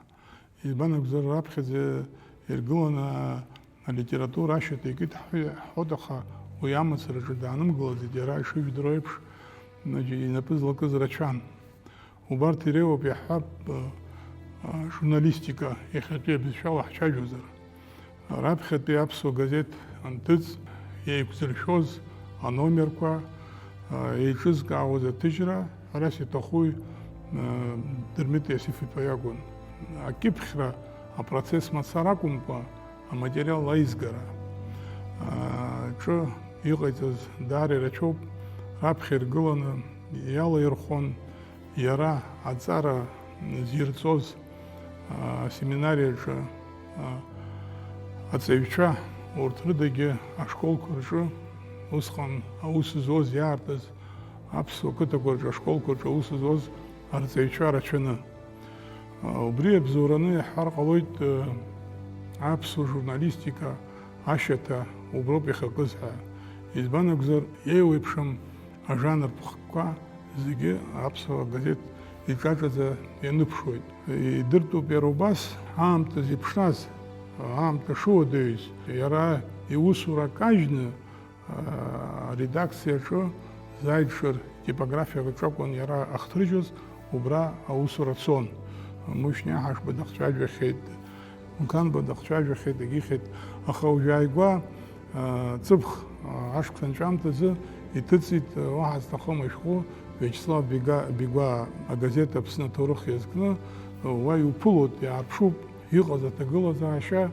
Избан акәзар, раԥхьаӡа иргыланы алитература ашьаҭа икит ҳҳәо-, ҳҳәоит, аха уи амацараҿы даанымгылаӡеит, иара ишыжәдыруа еиԥш, инапы злакыз рацәан. Убарҭ иреиуоуп, иаҳҳәап, а, а, журналистика, иахьатәи абызшәала ҳцәажәозар. Раԥхьатәи аԥсуа газеҭ анҭыҵ, еиқәзыршәоз аномерқәа, а, еиҿызкаауаз аҭыжьра, ҳәарас иҭахуи, а, Дырмит Иосиф-иԥа иакәын. Акьыԥхьра апроцесс мацара акәымкәа, аматериал аизгара, а, ҿы иҟаиҵаз даара ирацәоуп, раԥхьа иргыланы иалаирхәон, Иара аҵара зирҵоз асеминариаҿы аҵаҩцәа урҭ рыдагьы ашколқәа рҿы усҟан аус зуаз иаартыз аԥсуа қыҭақәа рҿы ашколқәа рҿы аус зуаз арҵаҩцәа рацәаны. Убри абзоураны иаҳҳәар ҟалоит аԥсуа журналистика ашьаҭа уброуп иахьакыз ҳәа. Избан акәзар, еиуеиԥшым ажанртә хкқәа зегьы аԥсуа газеҭ иҿаҿаӡа ианыԥшуеит. Идыртәуп иара убас аамҭа зеиԥшраз, аамҭа шыуадаҩыз, иара иусура кажьны, аредакциаҿы Зааидшыр типографиак аҿы акәын иара ахҭрыжьыз, убра аусура цон. Мушьни Аҳашба дахцәажәахьеит, Мқанба дахцәажәахьеит, егьихьеит, аха уажәааигәа, ҵыԥх ашықәс анҵәамҭазы иҭыҵит, уаҳа зҭахым ашәҟәы Виачеслав Бега-, Бегәаа агазеҭ Аԥсны аҭоурых иазкны, уа иуԥылоит, иаарԥшуп иҟаз аҭагылазаашьа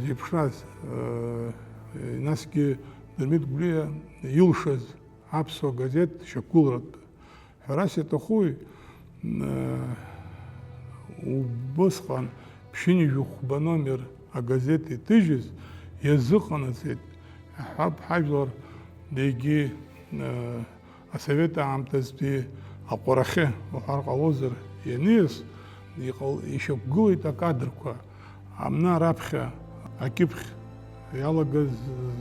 зеиԥшраз, насгьы Дырмит Гәлиа илшаз аԥсуа газеҭ шьақәгыларатәы. Ҳәарас иаҭахуи, э, убысҟан ԥшьынҩажәи хәба номер агазеҭ иҭыжьыз иазыҟанаҵеит, иаҳҳәап, ҳажәлар егьи, э, асовет аамҭазтәи аҟәарахьы уҳәар ҟалозар, ианиас, иҟал-, ишьақәгылеит акадрқәа. Амна раԥхьа акьыԥхь иалагаз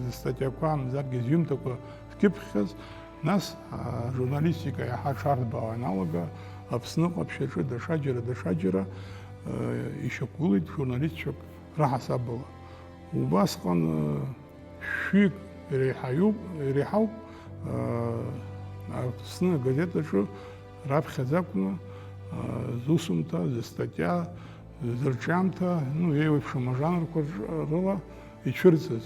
зыстатиақәа мамзаргьы зҩымҭақәа зкьыԥхьхьаз, нас, ажурналистика иаҳа аҽарҭбаауа ианалага, Аԥсны ҟаԥшь аҿы даҽаџьара, даҽаџьара, э, ишьақәгылеит журналистцәак раҳасабала. Убасҟан, э, шәҩык иреиҳаҩуп, иреиҳауп, э, Аԥсны агазеҭ аҿы раԥхьаӡа акәны, э, зусумҭа, зыстатиа, зырҿиамҭа, ну, еиуеиԥшым ажанрқәа рҿ-, рыла ицәырҵыз,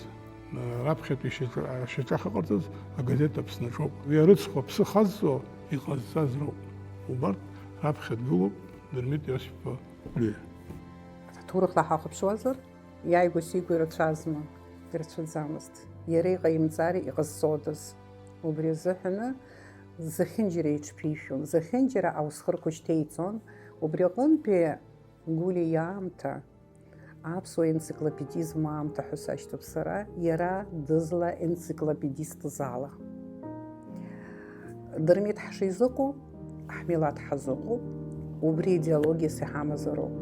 э, раԥхьатәи шьаҿа-, шьаҿа ахьыҟарҵаз агазеҭ Аԥсны аҿоуп. Уи арыцхә аԥсы хазҵо иҟазҵаз роуп. Убарҭ раԥхьа дгылоуп Дырмит Иосиф-иԥа Гәлиа. Аҭоурыхла ҳахәаԥшуазар, иааигәа-сигәа ирацәазма? Ирацәаӡамызт. Иара иҟаимҵари иҟазҵодаз? Убри азыҳәаны зехьынџьара иҽԥишәон, зехьынџьара аусхырқәа шьҭеиҵон. Убри аҟынтәи Гәлиа иаамҭа, аԥсуа енциклопедизм аамҭа ҳәа сашьҭоуп сара, иара дызла енциклопедистыз ала. Дырмит ҳшизыҟоу, ҳмилаҭ ҳазыҟоуп, убри идеологиас иҳамазароуп.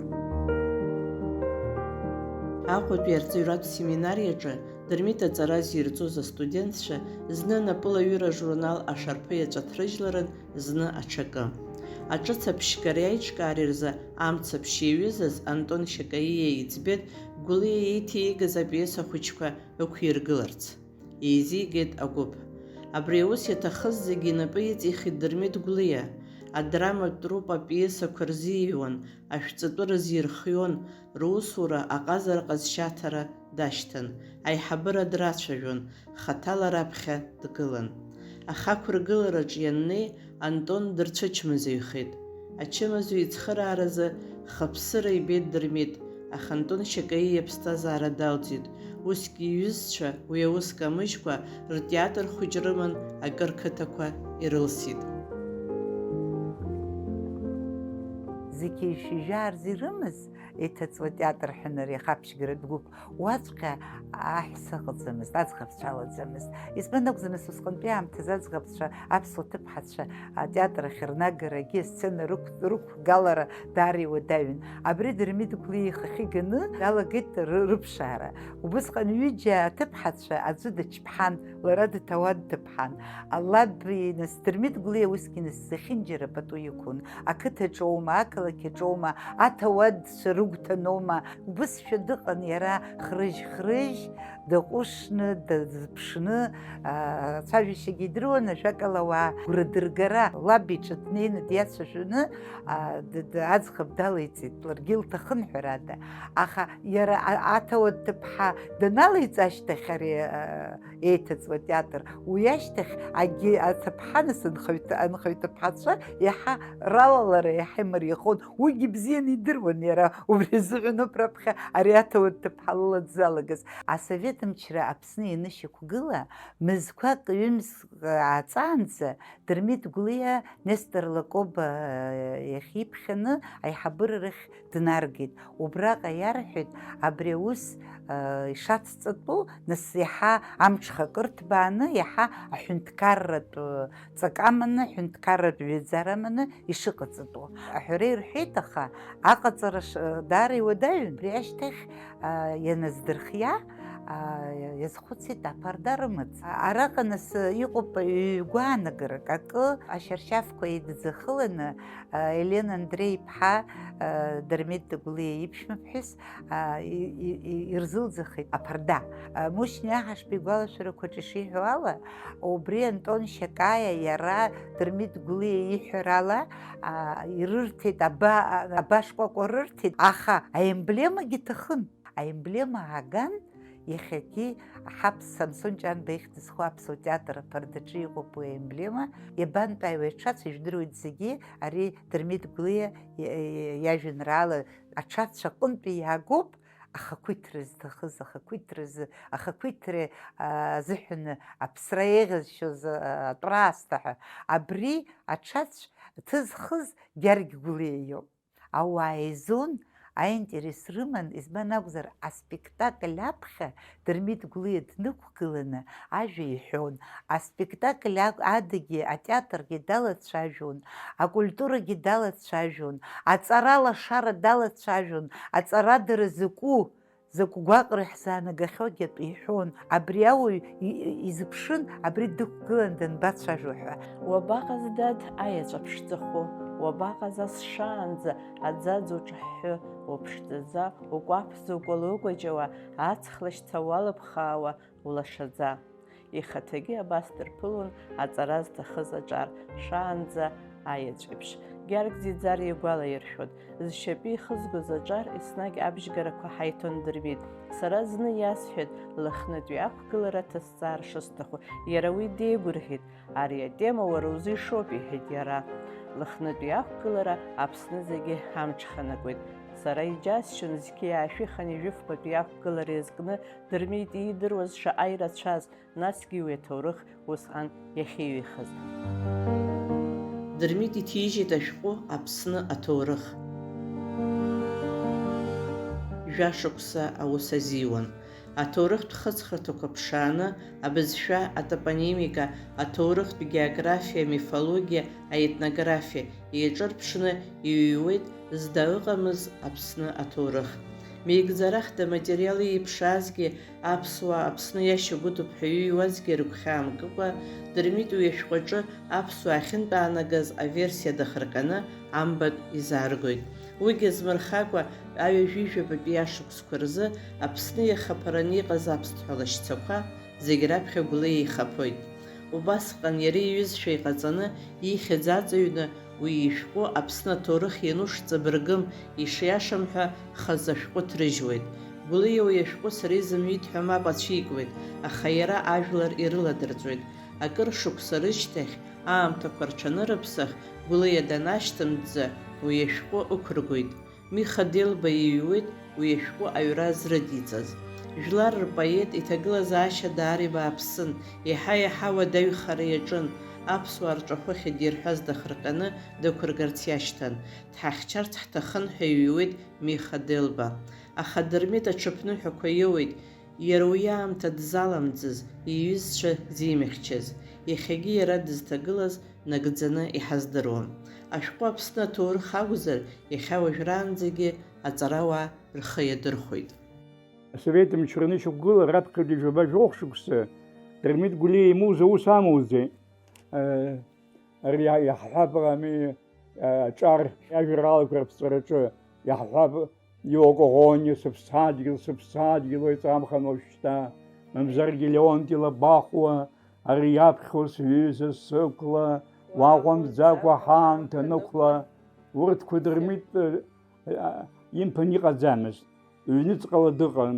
Аҟәатәи арҵаҩратә семинариаҿы Дырмит аҵара зирҵоз астудентцәа зны анапылаҩыра ажурнал Ашарԥы иаҵәа ҭрыжьларын, зны аҽакы. Аҿыц аԥшьгареи аиҿкаареи рзы амца ԥшьа иаҩызаз Антон Шьакаиа иӡбеит Гәлиа еиҭеигаз апиеса хәыҷқәа ықәиргыларц. Еизигеит агәыԥ. Абри аус иаҭахыз зегьы инапы иҵихит Дырмит Гәлиа. Адраматә труппа апиесақәа рзиҩуан, ашәҵатәы рызирхион, русура аҟазара ҟазшьаҭара дашьҭан, аиҳабыра драцәажәон, хаҭала раԥхьа дгылан. Аха ақәыргылараҿ ианнеи, Антон дырцәычмазаҩхеит. Ачымазаҩ ицхырааразы хыԥсыра ибеит Дырмит, аха Антон Шьакаиа иԥсҭазаара далҵит, усгьы иҩызцәа уи аус камыжькәа ртеатр хәыҷ рыман акыр қыҭақәа ирылсит. Зқьи шәи жәаа рзы ирымаз еиҭаҵуа театр ҳәынра иахаԥшьгаратә гәыԥ. Уаҵәҟьа аҳәса ыҟаӡамызт, аӡӷабцәа алаӡамызт. Избан акәзар, нас усҟантәи аамҭазы аӡӷабцәа, аԥсуа ҭыԥҳацәа атеатр ахь рнагарагьы, асцена рықә-, рықәгалара даара иуадаҩын. Абри Дырмит Гәлиа ихахьы ганы иалагеит ры-, рыԥшаара. Убысҟан ҩыџьа аҭыԥҳацәа аӡәы дычԥҳан, лара дҭауад дҭыԥҳан. Лаби, нас, Дырмит Гәлиа усгьы, нас, зехьынџьара пату иқәын. Ақыҭаҿоума, ақалақь аҿоума, аҭауадцәа рыгәҭаноума, убысшәа дыҟан иара хрыжь-хрыжь, даҟәышны, дазыԥшны, аа, ацәажәашьагьы идыруан, ажәакала, ауаа гәра дыргара, лаб иҿы днеины диацәажәаны, аа, д-, д-, аӡӷаб далеиҵеит, ларгьы илҭахын, ҳәарада. Аха иара а-, аҭауад ҭыԥҳа даналеиҵ ашьҭахь ари, аа, еиҭаҵуа театр. Уи ашьҭахь агьи аҭыԥҳа, нас, анхаҩ-, анхаҩ ҭыԥҳацәа иаҳа ралалара иаҳа имариахон. Уигьы бзианы идыруан иара, убри азыҳәаноуп раԥхьа ари аҭауад ҭыԥҳа лыла дзалагаз. Асовет мчра Аԥсны ианышьақәгыла, мызқәак, ҩымз ааҵаанӡа Дырмит Гәлиа Нестор Лакоба иахь иԥхьаны аиҳабыра рахь днаргеит. Убраҟа иарҳәеит, абри аус, ишацҵатәу, нас иаҳа амҽхак ырҭбааны, иаҳа аҳәынҭқарратә ҵак аманы, ҳәынҭқарратә ҩаӡара аманы ишыҟаҵатәу. Аҳәара ирҳәеит, аха аҟаҵара ш-, даара иуадаҩын. Убри ашьҭахь, а, ианаздырхиа, а, иазхәыцит аԥарда рымаӡ. Араҟа нас иҟоуп ҩ-гәаанагарак, акы ашьаршьафқәа идӡахыланы, а, Елена Андреи-иԥҳа, а, Дырмит Дыгәлиа иԥшәмаԥҳәыс, а, и-, и-, и-, ирзылӡахит аԥарда. А, Мушьни Аҳашба игәалашәарақәаҿы ишиҳәо ала, убри Антон Шьакаиа иара Дырмит Гәлиа иҳәарала, а, ирырҭеит, аба-, аба шкәакәа рырҭеит, аха аемблемагьы ҭахын. Аемблема ааган, иахьагьы ҳаԥс Самсон Ҷанба ихьӡ зху аԥсуа театр аԥардаҿы иҟоуп уи аемблема. Иабантәи аҽацәа ижәдыруеит зегьы, ари Дырмит Гәлиа и-, и-, иажәеинраала аҽацәа аҟынтәи иаагоуп. Ахақәиҭра зҭахыз, ахақәиҭразы, ахақәиҭра, а, азыҳәан аԥсра еиӷьазшьоз, а, атәра аасҭа ҳәа. Абри аҽацә ҭызхыз Гьаргь Гәлиа иоуп. Ауаа еизон, аинтерес рыман, избан акәзар, аспектакль аԥхьа Дырмит Гәлиа днықәгыланы ажәа иҳәон, аспектакль ак-, адагьы атеатргьы далацәажәон, акультурагьы далацәажәон, аҵара лашара далацәажәон, аҵарадара закәу, закә гәаҟра иаҳзаанагахьоугьы атәы иҳәон, абри ауаҩ и-, и-, изыԥшын, абри дықәгылан данбацәажәо ҳәа. Уабаҟаз, дад, аеҵәа ԥшӡахо, уабаҟаз ас шаанӡа аӡаӡ уҿаҳәҳәы, уԥшӡаӡа, укәаԥӡа, укәалыкәаҷауа, аҵх лашьца уалыԥхаауа, улашаӡа. Ихаҭагьы абас дырԥылон аҵара зҭахыз аҿар, шаанӡа аеҵәеиԥш. Гьаргь Ӡиӡар игәалаиршәон, зшьапы ихызгоз аҿар еснагь абжьгарақәа ҳаиҭон Дырмит. Сара зны иасҳәеит, Лыхнытәи ақәгылара ҭасҵаар шысҭаху. Иара уи деигәырӷьеит. Ари атема уара узы ишоуп, иҳәеит иара. Лыхнытәи ақәгылара Аԥсны зегьы амҽханакуеит. Сара иџьасшьон зқьи аашәи хынҩажәи фбатәи ақәгылара иазкны Дырмит иидыруаз шаҟа ирацәаз, насгьы уи аҭоурых усҟан иахьиҩихаз. Дырмит иҭижьит ашәҟәы Аԥсны аҭоурых. Жәашықәса аус азиуан. Аҭоурыхтә хыҵхырҭақәа ԥшааны, абызшәа, атопонимика, аҭоурыхтә географиа, амифологиа, аетнографиа еиҿырԥшны иҩуеит зда ыҟамыз Аԥсны аҭоурых. Меигӡарахда аматериал ииԥшаазгьы, аԥсуаа Аԥсны иашьа гәыдуп ҳәа иҩуазгьы рыгәхьаамкыкәа, Дырмит уи ашәҟәаҿы аԥсуаа ахьынтәаанагаз аверсиа дахырҟьаны амбатә изааргоит. Уигьы азмырхакәа, аҩажәижәабатәи ашықәсқәа рзы Аԥсны иахаԥараны иҟаз аԥсҭҳәа лашьцақәа зегь раԥхьа Гәлиа ихаԥоит. Убасҟан иара иҩызцәа иҟаҵаны, ихьӡ аҵаҩны, уи ишәҟәы Аԥсны аҭоурых иануш ҵабыргым, ишиашам ҳәа хазы ашәҟәы ҭрыжьуеит. Гәлиа уи ашәҟәы сара изымҩит ҳәа мап ацәикуеит, аха иара ажәлар ирыладырҵәоит. Акыр шықәса рышьҭахь, аамҭақәа рҽанырыԥсах, Гәлиа данашьҭымҵӡа, уи ашәҟәы ықәыргоит. Миха Делба иҩуеит уи ашәҟәы аҩра зрыдиҵаз. Жәлар рпоет иҭагылазаашьа даара ибааԥсын, еиҳа-еиҳа уадаҩхара иаҿын, аԥсуаа рҿахәы ахьадирҳәаз дахырҟьаны дықәыргарц иашьҭан, дҳахьчарц ҳҭахын ҳәа иҩуеит Миха Делба. Аха Дырмит аҽыԥныҳәақәа иоуеит, иара уи аамҭа дзаламӡыз, иҩызцәа зимыхьчаз. Иахьагьы иара дызҭагылаз нагӡаны иҳаздыруам. Ашәҟәы Аԥсны аҭоурых акәзар, иахьа уажәраанӡагьы аҵарауаа рхы иадырхәоит. Асовет мчра анышьақәгыла раԥхьатәи жәаба жәохә шықәса Дырмит Гәлиа имуз аус амуӡеит. Э, ари иа-, иаҳҳәап, ами, э, аҿар, иажәеинраалақәа раԥҵәараҿы иаҳҳәап, Иокоӷониа, сыԥсадгьыл, сыԥсадгьыл, уаҩҵамхан уажәшьҭа, мамзаргьы Леонти Лабахәуа, ари иаԥхьо сҩыза сықәла, уаҟәамҵӡакәа ҳаамҭа нықәла, урҭқәа Дырмит, э, э, имԥын иҟаӡамызт, ҩныҵҟала дыҟан,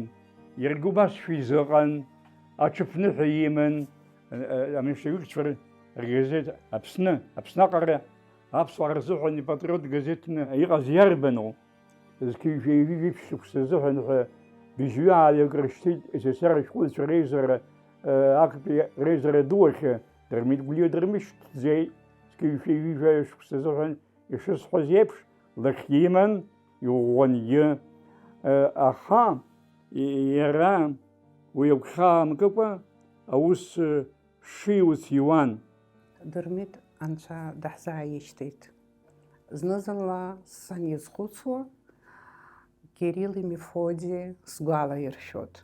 иаргьы убасшәа изыҟан, аҽыԥныҳәа иман, э, э, аменшевикцәа ргазеҭ Аԥсны, Аԥсны аҟара Аԥсуаа рзыҳәан ипатриот газеҭны иҟаз иарбану? Зқьи жәшәи ҩажәи жәиԥшь шықәса азыҳәан ҳәа быжьҩы ааҩык рышьҭит С С С Р ашәҟәыҩҩцәа реизара, э, актәи реизара ду ахь Дырмит Гәлиа дырмышьҭӡеит. Зқьи жәшәи ҩажәи жәаҩа шықәса азыҳәан, ишысҳәаз еиԥш, лахь иман иӷәӷәангьы, э, аха и-, иара уи агәхьаа аамкыкәа аус, э, шиуц иуан. Дырмит Анцәа даҳзааишьҭит. Зны-зынла санизхәыцуа, Кирилли Мефодии сгәалаиршәоит.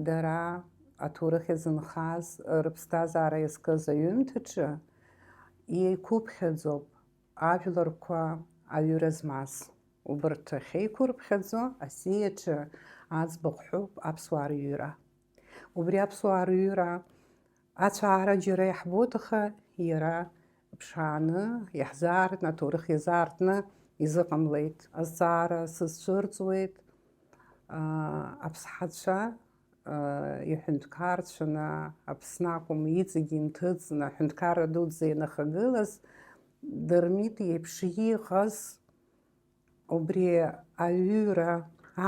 Дара аҭоурых иазынхаз, рыԥсҭазаара иазкыз аҩымҭаҿы еиқәыԥхьаӡоуп ажәларқәа аҩыра змаз. Убарҭ ахьеиқәырԥхьаӡо асиаҿы аӡбахә ҳәоуп аԥсуаа рыҩра. Убри аԥсуаа рыҩра ацәаара џьара иаҳбоит, аха иара ԥшааны, иаҳзаартны, аҭоурых иазаартны изыҟамлеит. Азҵаара сызцәырҵуеит, аа, аԥсҳацәа, аа, иҳәынҭқарцәаны, Аԥсны акәым, иҵегьы инҭыҵны, аҳәынҭқарра дуӡӡа ианахагылаз, Дырмит иеиԥш иҟаз, убри аҩыра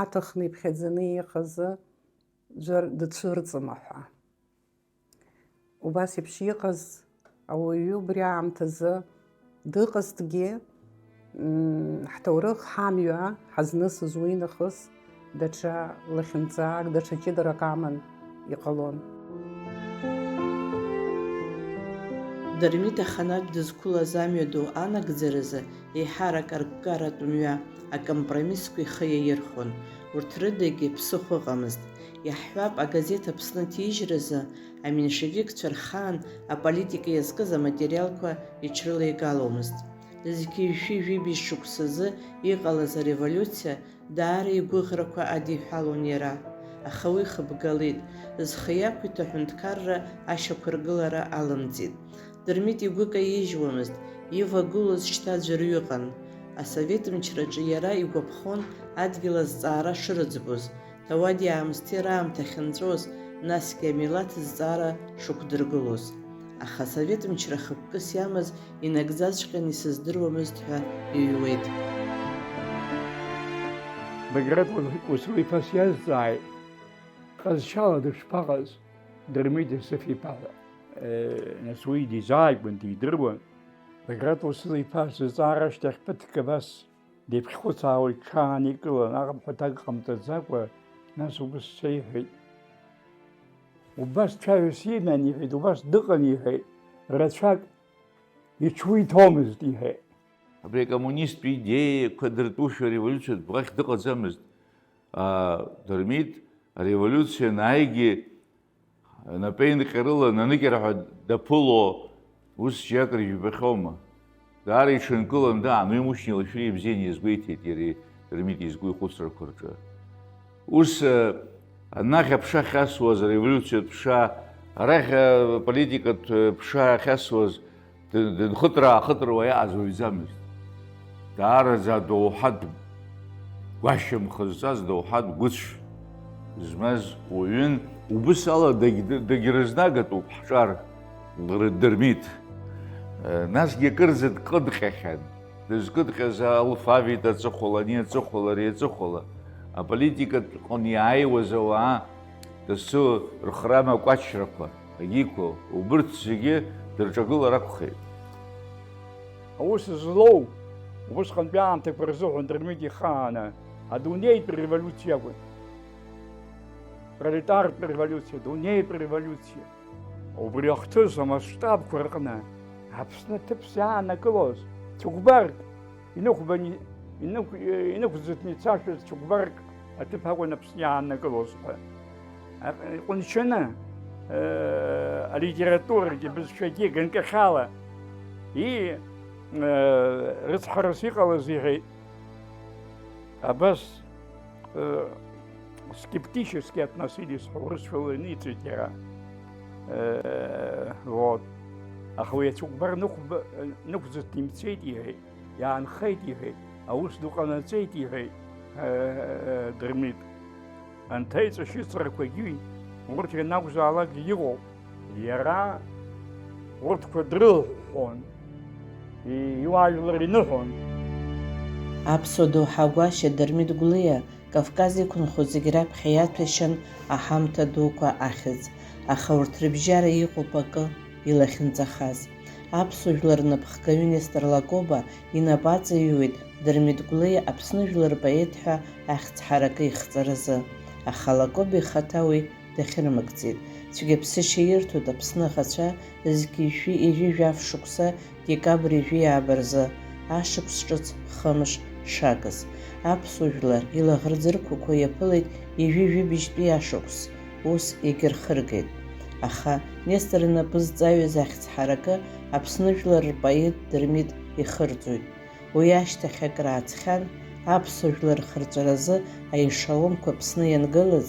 аҭахны иԥхьаӡаны иҟазы ӡәыр дцәырҵыма ҳәа. Убас еиԥш иҟаз ауаҩы убри аамҭазы дыҟазҭгьы, м, ҳҭоурых, ҳамҩа ҳазнысыз уи нахыс даҽа лахьынҵак, даҽа ҷыдарак аман иҟалон. Дырмит аханатә дызқәылаз амҩаду анагӡаразы еиҳарак арккаратә мҩа, акомпромиссқәа ихы иаирхәон. Урҭ рыдагьы ԥсыхәа ыҟамызт. Иаҳҳәап, агазеҭ Аԥсны аҭижьразы аменьшевикцәа рхаан аполитика иазкыз аматериалқәа иҽрылеигаломызт. Зқьи жәшәи жәибжь шықәсазы иҟалаз ареволиуциа даара игәыӷрақәа адиҳәалон иара, аха уи хыбгалеит, зхы иақәиҭу аҳәынҭқарра ашьақәыргылара алымҵит. Дырмит игәы каижьуамызт, ивагылоз шьҭа ӡәырҩы ыҟан. Асовет мчраҿы иара игәаԥхон адгьыл азҵаара шырыӡбоз, ҭауади-аамсҭеи раамҭа ахьынҵәоз, насгьы амилаҭ зҵаара шықәдыргылоз. Аха асовет мчра хықәкыс иамаз инагӡаҵәҟьаны исыздыруамызт ҳәа иҩуеит. Баграт Уасил-иԥа сиазҵааит, ҟазшьала дышԥаҟаз Дырмит Иосиф-иԥа ҳәа. Э, нас уи дизааигәан, дидыруан. Баграт Уасил-иԥа сызҵаара ашьҭахь ԥыҭк абас деиԥхьхәыцаауа иҽааникылан, аҟыԥҳәа аҭак ҟамҵаӡакәа, нас убыс сеиҳәеит. Убас цәаҩас иман, иҳәеит, убас дыҟан, иҳәеит, рацәак иҽуиҭомызт, иҳәеит. Абри акоммунисттә идеиақәа дыртәушәа ареволиуциатә уахь дыҟаӡамызт. А, Дырмит ареволиуциа анааигьы напеинҟьарыла наныкьарҳәа даԥыло ус џьарак ржәбахьоума? Даара иҽынкылан даан, уи Мушьни лашәыреи ибзианы иазгәеиҭеит иареи Дырмити изку ихәыцрақәа рҿы. Ус, э, анахь аԥша ахьасуаз, ареволиуциатә ԥша, арахь, э, аполитикатә, э, ԥша ахьасуаз, ды-, дынхыҵраа-хыҵруа иааз уаҩӡамызт. Даараӡа адоуҳатә гәашьамх зҵаз, адоуҳатә гәыцә змаз уаҩын, убыс ала дагь-, дагьрызнагатәуп ҳҿар Дырмит. Э, насгьы акырӡа дкыдҟьахьан. Дызкыдҟьаз алфавит аҵыхәала, ани аҵыхәала, ари аҵыхәала. Аполитикатә ҟны иааиуаз ауаа дасу рхрама акәачрақәа, агьиқәа, убырҭ зегьы дырҿагылар акәхеит. Аус злоу, убысҟантәи аамҭақәа рзыҳәан Дырмит ихааны адунеитә револиуциа акәын. Пролетартә револиуциа, дунеитә револиуциа. Убри ахҭыс амасштабқәа рҟны Аԥсны аҭыԥ иаанакылоз цәыкәбарк инықәбан, инықә-, инықәӡыҭны ицашәаз цәыкәбарк аҭыԥ акәын Аԥсны иааннакылоз ҳәа. Иҟәыншьаны, э, алитературагьы, абызшәагьы ганкахьала и-, э, рыцҳарас иҟалаз иҳәеит. Абас, э, скептически относились ҳәа урысшәала иниҵеит иара. Э, вот. Аха уи ацәыкәбар нықәба-, нықәӡыҭны имцеит иҳәеит. Иаанхеит, иҳәеит, аус ду ҟанаҵеит, иҳәеит, э, Дырмит. Анҭ аиҵашьыцрақәагьы урҭ ианакәзаалак иҟоуп. Иара урҭқәа дрылҳәҳәон. Иуаажәлар иныҳәон. Аԥсуа доуҳа гәашьа Дырмит Гәлиа Кавказ иқәынхо зегь раԥхьа иаҭәашьан аҳамҭа дуқәа ахьӡ, аха урҭ рыбжьара иҟоуп акы илахьынҵахаз. Аԥсуа жәлар рнапхгаҩы Нестор Лакоба инапы аҵаҩуеит Дырмит Гәлиа Аԥсны жәлар рпоет ҳәа ахьӡ ҳаракы ихҵаразы, аха Лакоба ихаҭа уи дахьырмыгӡеит. Цәгьаԥсышьа ирҭоит Аԥсны аӷацәа зқьи жәшәи ҩажәи жәаф шықәса декабрь ҩажәи ааба рзы, ашықәс ҿыц хымш шагыз. Аԥсуа жәлар илаӷырӡ ырқәақәа иаԥылеит ҩажәи жәибжьтәи ашықәс, ус егьырхыргеит. Аха Нестор инапы зҵаҩыз ахьӡ ҳаракы Аԥсны жәлар рпоет Дырмит ихырҵоит. Уи ашьҭахь акрааҵхьан, аԥсуа жәлар рхырҵәаразы аешелонқәа Аԥсны иангылаз,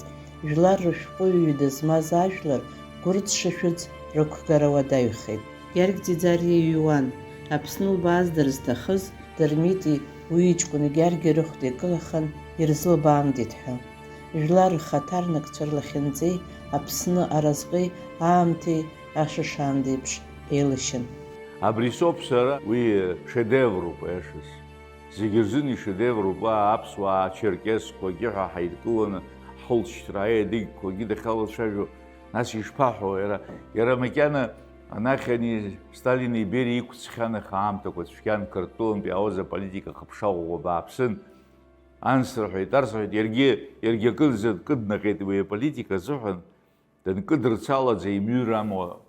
жәлар рышәҟәыҩҩы дызмаз ажәлар гәырӡ-шышәыӡ рықәгара уадаҩхеит. Гьаргь Ӡиӡариа иҩуан, Аԥсны лбааз дырзҭахыз Дырмити уи иҷкәын Гьаргьи рыхәда икылахан ирзылбаамдеит ҳәа. Жәлар рхаҭарнакцәа рлахьынҵеи Аԥсны аразҟи аамҭеи ашышаанда еиԥш еилашьын. Абри соуп сара уи шедевруп, аиашаз. Зегьы рзын ишедевруп, уа аԥсуаа, ачерқьесқәагьы ҳәа ҳаидкыланы, ҳхылҵшьҭра аедыгьқәагьы дахьалацәажәо, нас ишԥаҳәо, иара, иара макьана анахь ани Сталини Бериа иқәцхьан, аха аамҭақәа цәгьан, Қырҭтәылантәи аоза политика хыԥша ӷәӷәа бааԥсын, анс рҳәеит, арс рҳәеит, иаргьы, иаргьы акынӡа дкыднаҟьеит уи аполитика азыҳәан, данкыдырцалаӡа имҩыр амуа,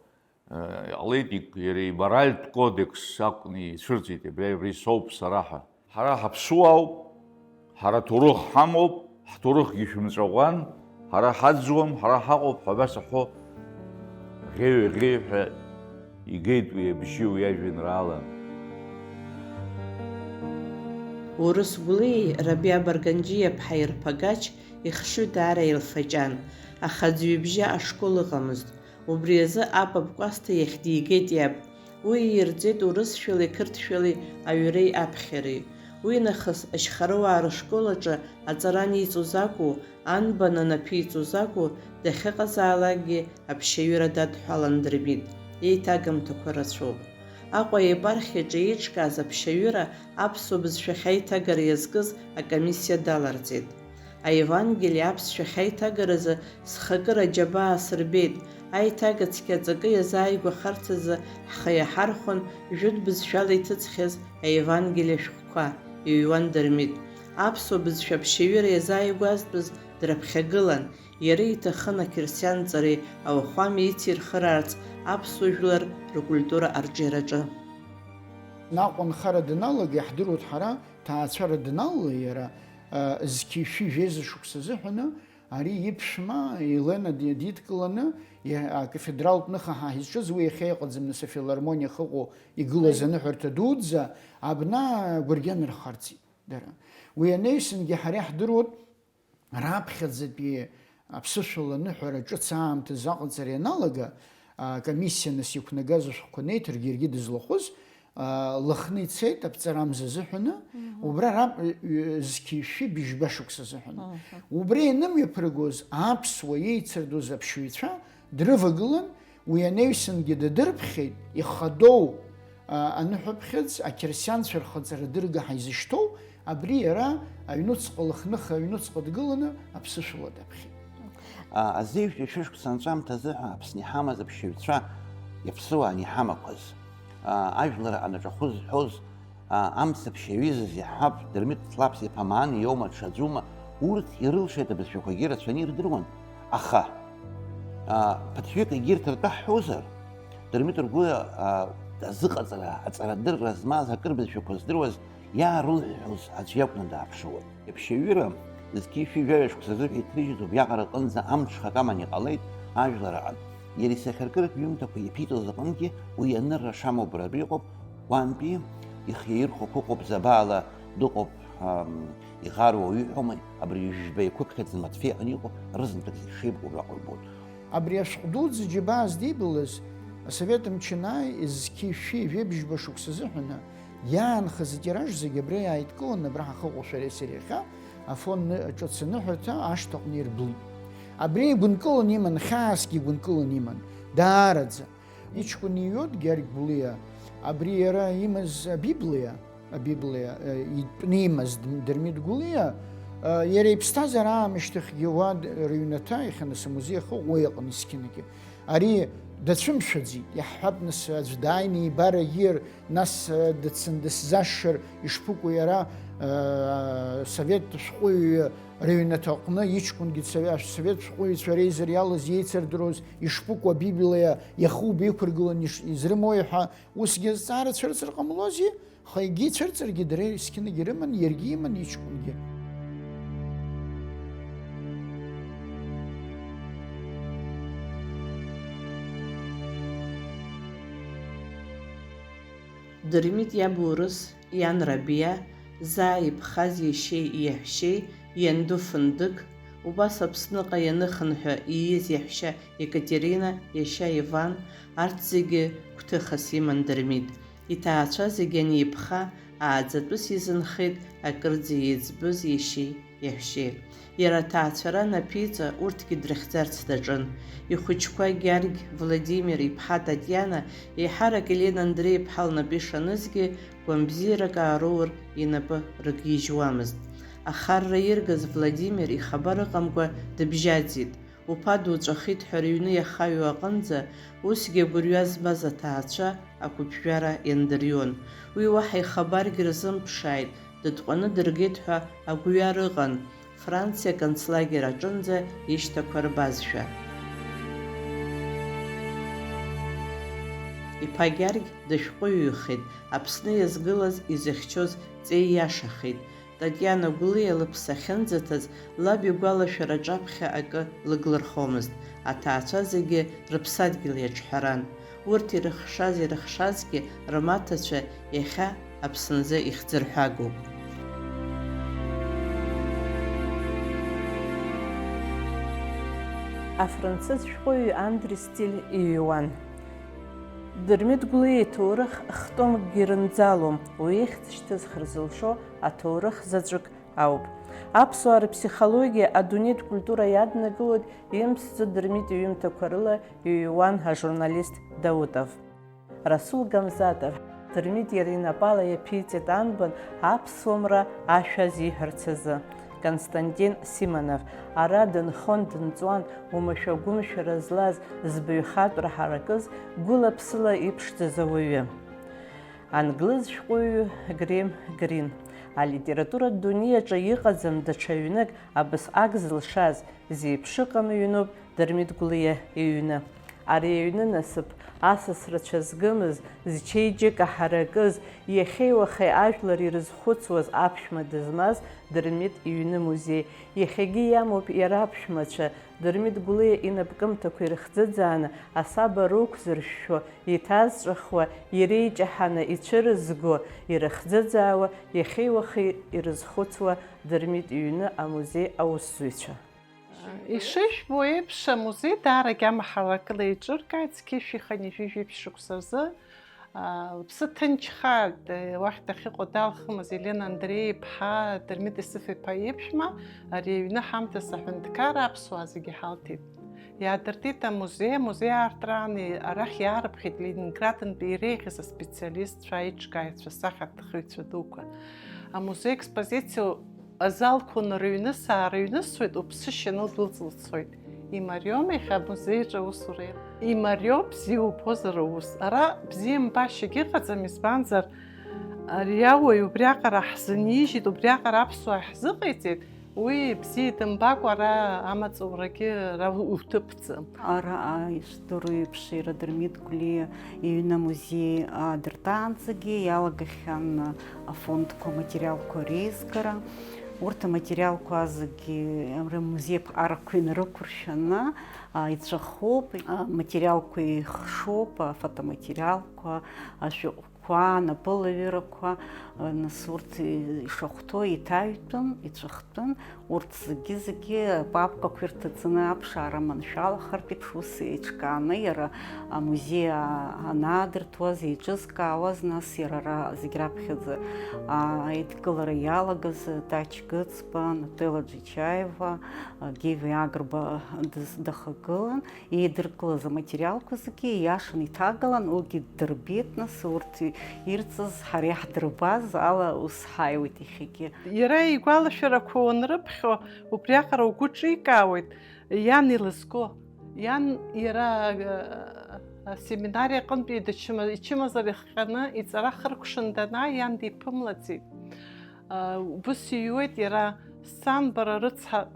э, иҟалеит, ик-, иара иморальтә кодекс акәны ицәырҵит, абри, абри соуп сара ҳәа. Ҳара ҳаԥсуаауп, ҳара ҭоурых ҳамоуп, ҳҭоурыхгьы шәымҵәаӷәан, ҳара ҳаӡуам, ҳара ҳаҟоуп ҳәа абас аҳәо, ӷьеҩ-ӷьеҩ ҳәа игеит уи абжьы уи ажәеинраалан. Урыс Гәлиеи Рабиа Барганџьиаԥҳаи рԥагач ихшыҩ даара еилфаҷан, аха аӡҩыбжьы ашкол ыҟамызт. Убри азы апап Кәасҭа иахь дигеит иаб. Уи иирҵеит урысшәалеи қырҭшәалеи аҩреи аԥхьареи. Уи нахыс ашьхаруаа рышкол аҿы аҵара аниҵоз акәу, анбан анаԥиҵоз акәу, дахьыҟазаалакгьы аԥшьаҩыра дадҳәалан Дырмит, еиҭагамҭақәа рацәоуп. Аҟәа епархиаҿы еиҿкааз аԥшьаҩыра аԥсуа бызшәахь аиҭагара иазкыз акомиссиа даларҵеит. Аевангелие аԥсшәахь аиҭагаразы схакыра аџьабаа сырбеит, аиҭагацқьа аҵакы иазааигәахарц азы ҳхы иаҳархәон жәытә бызшәала иҭыҵхьаз аевангелие ашәҟәқәа, иҩуан Дырмит. Аԥсуа бызшәа аԥшьаҩыра иазааигәазтәыз драԥхьагылан, иара иҭахын ақьырсианҵареи ауахәами ицирхыраарц аԥсуа жәлар ркультура арҿиараҿы. Аҟәа нхара даналага, иаҳдыруеит ҳара, ҭаацәара даналала иара, а, зқьи шәи жәеиза шықәса азыҳәаны, ари иԥшәма Елена ди-, дидкыланы, иа-, акафедралтә ныха ҳа ҳизҿыз, уи иахьа иҟаӡам, нас афилармониа ахьыҟоу игылаз аныҳәарҭа дуӡӡа, абна гәыргьан рхарҵеит дара. Уи анаҩсангьы ҳара иаҳдыруеит, раԥхьаӡатәи аԥсышәала аныҳәара ҿыц аамҭазы аҟаҵара ианалага, акомиссиа нас иқәнагаз ашәҟәқәа неиҭаргьы иаргьы дызлахәыз, а, Лыхны ицеит аԥҵарамза азыҳәаны, мгм, убра раб-, ҩ-, зқьи шәи быжьба шықәса азыҳәаны. Мгм. Убра ианымҩаԥыргоз аԥсуа еицырдоз аԥшьаҩцәа дрывагылан, уи анаҩсангьы дадырԥхьеит, ихадоу, а, аныҳәаԥхьыӡ, ақьырсианцәа рхаҵара дырга ҳәа изышьҭоу, абри иара аҩнуҵҟа Лыхныха аҩнуҵҟа дгыланы аԥсышәала даԥхьеит. А, азеижәтәи шәышықәса анҵәамҭазы ҳәа Аԥсны иҳамаз аԥшьаҩцәа, иаԥсыуаан иҳамақәаз, а, ажәлар анаҿахәы зҳәоз, а, амцаԥшь аҩызаз иаҳҳәап, Дырмит Ҭлаԥс-иԥа Маан иоума, ҽаӡәума, урҭ ирылшеит абызшәақәагьы рацәаны ирдыруан. Аха, а, ԥыҭҩык егьырҭ ртәы ҳҳәозар, Дырмит ргәы, а, азыҟаҵара, аҵарадырра змаз акыр бызшәақәа здыруаз иаарылҳәҳәоз аӡә иакәны дааԥшуан. Иаԥшьаҩыра зқьи шәи жәаҩа шықәса азыҳәа иҭрыжьыз убриаҟара аҟынӡа амҽхак аман иҟалеит ажәлар аҟны. Иара исахьаркыратә ҩымҭақәа иаԥиҵоз аҟынгьы уи анырра шамоу убаратәы иҟоуп, уантәи ихы иаирхәақәо ыҟоуп, Забаала дыҟоуп, ам, иӷаруа уаҩы ҳәоума, абри ҩажәижәба иқәыԥхьаӡа Матфеи аҟны иҟоу рызынтәык зегь шеибгоу уаҟа убоит. Абри ашәҟә дуӡӡа џьабаа здибалаз, асовет мчы анааи, зқьи шәи жәибжьба шықәса азыҳәаны, иаанхаз атираж зегьы абра иааидкыланы, абра ҳахыҟоу шәареи сареи иахьа, Афон ны-, ҿыц аныҳәарҭа ашҭаҟны ирблит. Абри игәынкыланы иман, хьаасгьы игәынкыланы иман, даараӡа. Иҷкәын иҩуеит Гьаргь Гәлиа, Абри иара имаз Абиблиа, Абиблиа, э, итәны имаз Д-, Дырмит Гәлиа, э, иара иԥсҭазаара аамышьҭахьгьы уа д-, рыҩнаҭа, иахьа нас амузеи ахы уи аҟны есқьынагьы. Ари дацәымшәаӡеит, иаҳҳәап, нас, аӡә дааины ибар егьир, нас, э, дыцын дысзашшыр, ишԥыкәу иара, э, совет шәҟәыҩҩы рыҩнаҭаҟны иҷкәынгьы сове-, совет шәҟәыҩҩцәа реизыр иалаз иеицырдыруаз, ишԥыкәу Абиблиа иахуба иқәыргыланы иш-, изрымои ҳәа, усгьы азҵаара цәырҵыр ҟамлози? Аха егьи цәырҵыргьы дара есқьынагьы рыман, иаргьы иман иҷкәынгьы. Дырмит иаб урыс, иан Рабиа, заа иԥхаз иашьеи иаҳәшьеи, ианду Фындык, убас Аԥсныҟа ианыхынҳәы ииз иаҳәшьа Екатерина, иашьа Иван, арҭ зегьы гәҭыхас иман Дырмит. Иҭаацәа зегьы анеиԥха, ааӡатәыс изынхеит акырӡа иеиҵбыз иашьеи иаҳәшьеи. Иара аҭаацәара анаԥиҵа, урҭгьы дрыхьӡарц даҿын. Ихәыҷқәа Гьаргь, Владимир иԥҳа Татиана, еиҳарак Елена Андреи-иԥҳа лнапы ишанызгьы, гәамбзиарак аароур инапы рыгьежьуамызт. Ахарра иргаз Владимир ихабар ыҟамкәа дыбжьаӡит. Уԥа дуҵәахит ҳәа рыҩны иахаҩо аҟынӡа, усгьы агәырҩа змаз аҭаацәа ақәыԥжәара иандырион. Уи уаҳа ихабаргьы рзымԥшааит, дытҟәаны дыргеит ҳәа агәҩар ыҟан, Франциа аконцлагер аҿынӡа ишьҭақәа рбазшәа. Иԥа Гьаргь дышәҟәыҩҩхеит, Аԥсны иазгылаз изыхьчоз ҵеи иашахеит, Татиана Гәлиа лыԥсы ахьынӡаҭаз, лаб игәалашәара аҿаԥхьа акы лыглырхомызт, аҭаацәа зегьы рыԥсадгьыл иаҿҳәаран. Урҭ ирыхшаз ирыхшазгьы рмаҭацәа иахьа Аԥсынӡа ихьӡырҳәагоуп. Афранцыз шәҟәыҩҩы Андре Стиль иҩуан. Дырмит Гәлиа иҭоурых хтәымкгьы рынӡалом, уи ихьӡ шьҭызх рзылшо аҭоурых заҵәык ауп. Аԥсуаа рыԥсихологиа адунеитә культура иаднакылоит имԥсӡо Дырмит иҩымҭақәа рыла иҩуан ажурналист Даутов. Расул Гамзатов, Дырмит иара инапала иаԥиҵеит анбан аԥсуамра ашәа азиҳәарц азы. Константин Симонов, ара дынхон-дынҵуан, уамашәа-гәымшәара злаз, збаҩхатәра ҳаракыз, гәыла-ԥсыла иԥшӡаз ауаҩы. Англыз шәҟәыҩҩы Грем Грин, алитературатә дунеи аҿы иҟаӡам даҽа ҩнык абасҟак зылшаз, зеиԥшыҟам ҩнуп Дырмит Гәлиа иҩны. Ари аҩны насыԥ асас рацәа згымыз, зчеиџьыка ҳаракыз, иахьеи уахеи ажәлар ирызхәыцуаз аԥшәма дызмаз Дырмит иҩны музеи. Иахьагьы иамоуп иара аԥшәмацәа, Дырмит Гәлиа инапкымҭақәа ирыхӡыӡааны асаба рықәзыршәшәо, иҭазҵәахуа, иреиҷаҳаны ицәырызго, ирыхӡыӡаауа, иахьеи уахеи ирызхәыцуа Дырмит иҩны амузеи аусзуҩцәа. Ишыжәбо еиԥш, амузеи даарагь амаҳалакыла еиҿыркааит, зқьи жәшәи хынҩажәи жәиԥшь шықәса рзы. Лыԥсы ҭынчхааит, уахь дахьыҟоу далхымыз Елена Андреи-иԥҳа, Дырмит Исыф-иԥа иԥшәма, ари аҩны ҳамҭас аҳәынҭқарра аԥсуаа зегьы ҳалҭеит. Иаадыртит амузеи, амузеи аартраан арахь иаарыԥхьеит Ленинградынтәи иреиӷьыз аспециалистцәа, аиҿкааҩцәа, асахьаҭыхыҩцәа дуқәа. Амузеи аекспозициа азалқәа унарыҩныс-аарыҩнысуеит, уԥсы шьаны удәылҵ-лыцуеит. Имариоума иахьа амузеиҿы аусура? Имариоуп, бзиа убозар аус. Ара бзиа-мбашьагьы ыҟаӡам, избанзар, ари ауаҩ убриаҟара ҳзынижьит, убриаҟара аԥсуаа ҳзыҟаиҵеит, уи бзиа дымбакәа ара амаҵурагьы ара уҭыԥӡам. Ара, а, ишдыру еиԥш, иара Дырмит Гәлиа иҩны амузеи аадыртаанӡагьы иалагахьан афондқәа, аматериалқәа реизгара. Урҭ аматериалқәа зегьы рымузеи аԥҟарақәа инарықәыршәаны, а, иҵәахуп, аматериалқәа еихшоуп, афотоматериалқәа, ашәҟәқәа, анапылаҩырақәа, а, нас урҭ ишахәҭоу иҭаҩтәын, иҵәахтәын. Урҭ зегьы-зегьы апапкақәа ирҭаҵаны аԥшаара маншәалахартә еиԥш ус еиҿкааны иара амузеи а-, анаадыртуаз, еиҿызкаауаз, нас иара ара зегь раԥхьаӡа, а, аидкылара иалагаз Дач Гыцба, Нателла Џьичаева, а, Гиви Агрба дыз-, дахагылан. Еидыркылаз аматериалқәа зегьы ииашаны иҭагалан, уигьы ддырбеит, нас урҭ ирҵаз, ҳара иаҳдырбаз ала ус ҳаиуеит иахьагьы. Иара игәалашәарақәа уанрыԥхьо, убриаҟара угәы ҿикаауеит, иан илызго. Иан иара, э, асеминариа аҟынтәи дычма-, ичымазара ихҟьаны иҵара хыркәшан данааи, иан диԥымлаӡеит. Э, убыс иҩуеит иара, сан бара рыцҳа,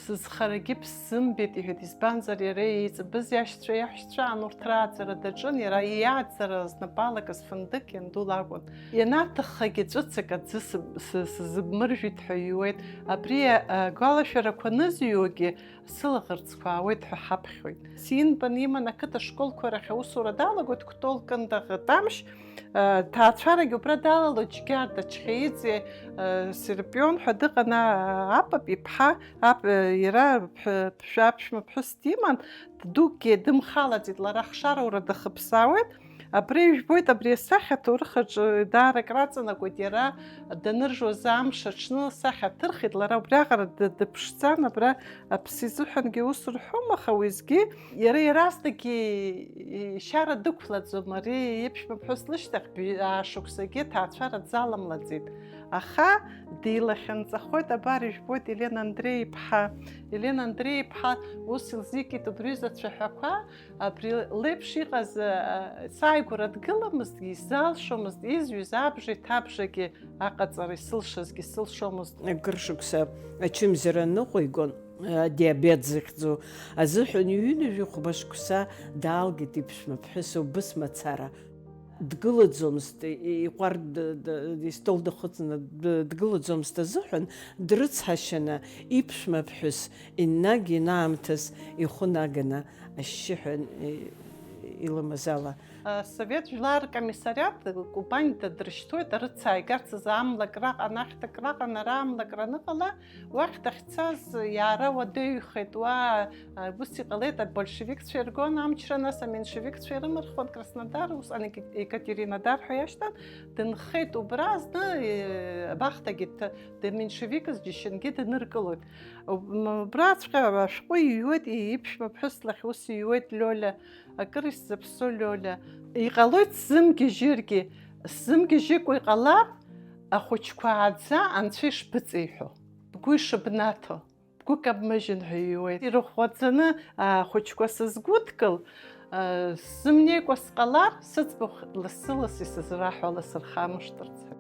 сызхарагьы бсзымбеит, иҳәеит, избанзар, иара иеиҵбыз иашьцәа, иаҳәшьцәа аан урҭ рааӡара даҿын, иара иааӡара знапалакыз фындык ианду лакәын. Ианаҭаххагьы ҵәыцак аӡы сы-, сы-, сзыбмыржәит ҳәа иҩуеит. Абри, а, агәалашәарақәа анызҩуагьы сылаӷырӡқәа аауеит ҳәа ҳаԥхьоит. Синбан иман ақыҭа школқәа рахь аусура далагоит, Кәтол Кындыӷ Тамшь, ҭаацәарагьы убра далалоит, Џьгьарда Чхеиӡе, Серпион ҳәа дыҟан, а-, апап иԥҳа, ап-, иара ԥ-, ԥшәа-, ԥшәма ԥҳәыс диман, ддукгьы дымхалаӡеит, лара ахшара ура дахыԥсаауеит. Абри ижәбоит, абри асахьа аҭоурых аҿы даара акраҵанакуеит, иара даныржуаз амш аҽны лсахьа аҭырхит, лара убриаҟара ды-, дыԥшӡан, абра Аԥсы изыҳәангьы ус рҳәом, аха уеизгьы иара иаразнакгьы ишьара дықәлаӡом, ари иԥшәма ԥҳәыс лышьҭахь бжь-, аа шықәсагьы ҭаацәара дзаламлаӡеит. Аха дилахьынҵахоит, абар ижәбоит Елена Андреи-иԥҳа. Елена Андреи-иԥҳа ус илзикит убри рзы ацәаҳәақәа, абри леиԥш иҟаз, а, сааигәара дгыламызт, исзалшомызт, изҩыз абжеи ҭабжагьы аҟаҵара исылшазгьы сылшомызт. Акыр шықәса ачымазара ныҟәигон, адиабет зыхьӡу азыҳәан, ҩынҩажәи хәба шықәса даалгеит иԥшәма ԥҳәыс убыс мацара. Дгылаӡомызт, и-, иҟәардә д-, д-, истол дахыҵны д-, дгылаӡомызт азыҳәан, дрыцҳашьаны иԥшәма ԥҳәыс иннаг инаамҭаз ихәы наганы ашьшьыҳәа, и-, илымаз ала. Асовет жәлар ркомиссариат Кубаньда дрышьҭуеит, арыцааигарц азы амлакра, анахьҭакраҟа, ара амлакра аныҟала, уахь дахьцаз иаара уадаҩхеит, уа, а, ус иҟалеит, абольшевикцәа иргон амчра, нас аменшевикцәа ирымырхуан Краснодар, усҟан Еке-, Екатеринодар ҳәа иашьҭан, дынхеит убра, зны, э, абахҭагьы дҭ-, дменшевикыз џьашьангьы даныркылоит. Уб-, м-, убраҵәҟьа ашәҟәы иҩуеит, иԥшәма ԥҳәыс лахь ус иҩуеит, Лиоля, акыр исзаԥсо Лиоля. Иҟалоит сзымгьежьыргьы, сзымгьежьыкәа иҟалар, ахәыҷқәа ааӡа анцәа ишбыҵеиҳәо, бгәы ишыбнаҭо, бгәы кабмыжьын ҳәа иҩуеит. Ирыӷәӷәаӡаны ахәыҷқәа сызгәыдкыл, сзымнеикәа сҟалар, сыӡбахә лассы-ласс исызраҳәо ала сырхамышҭырц ҳәа.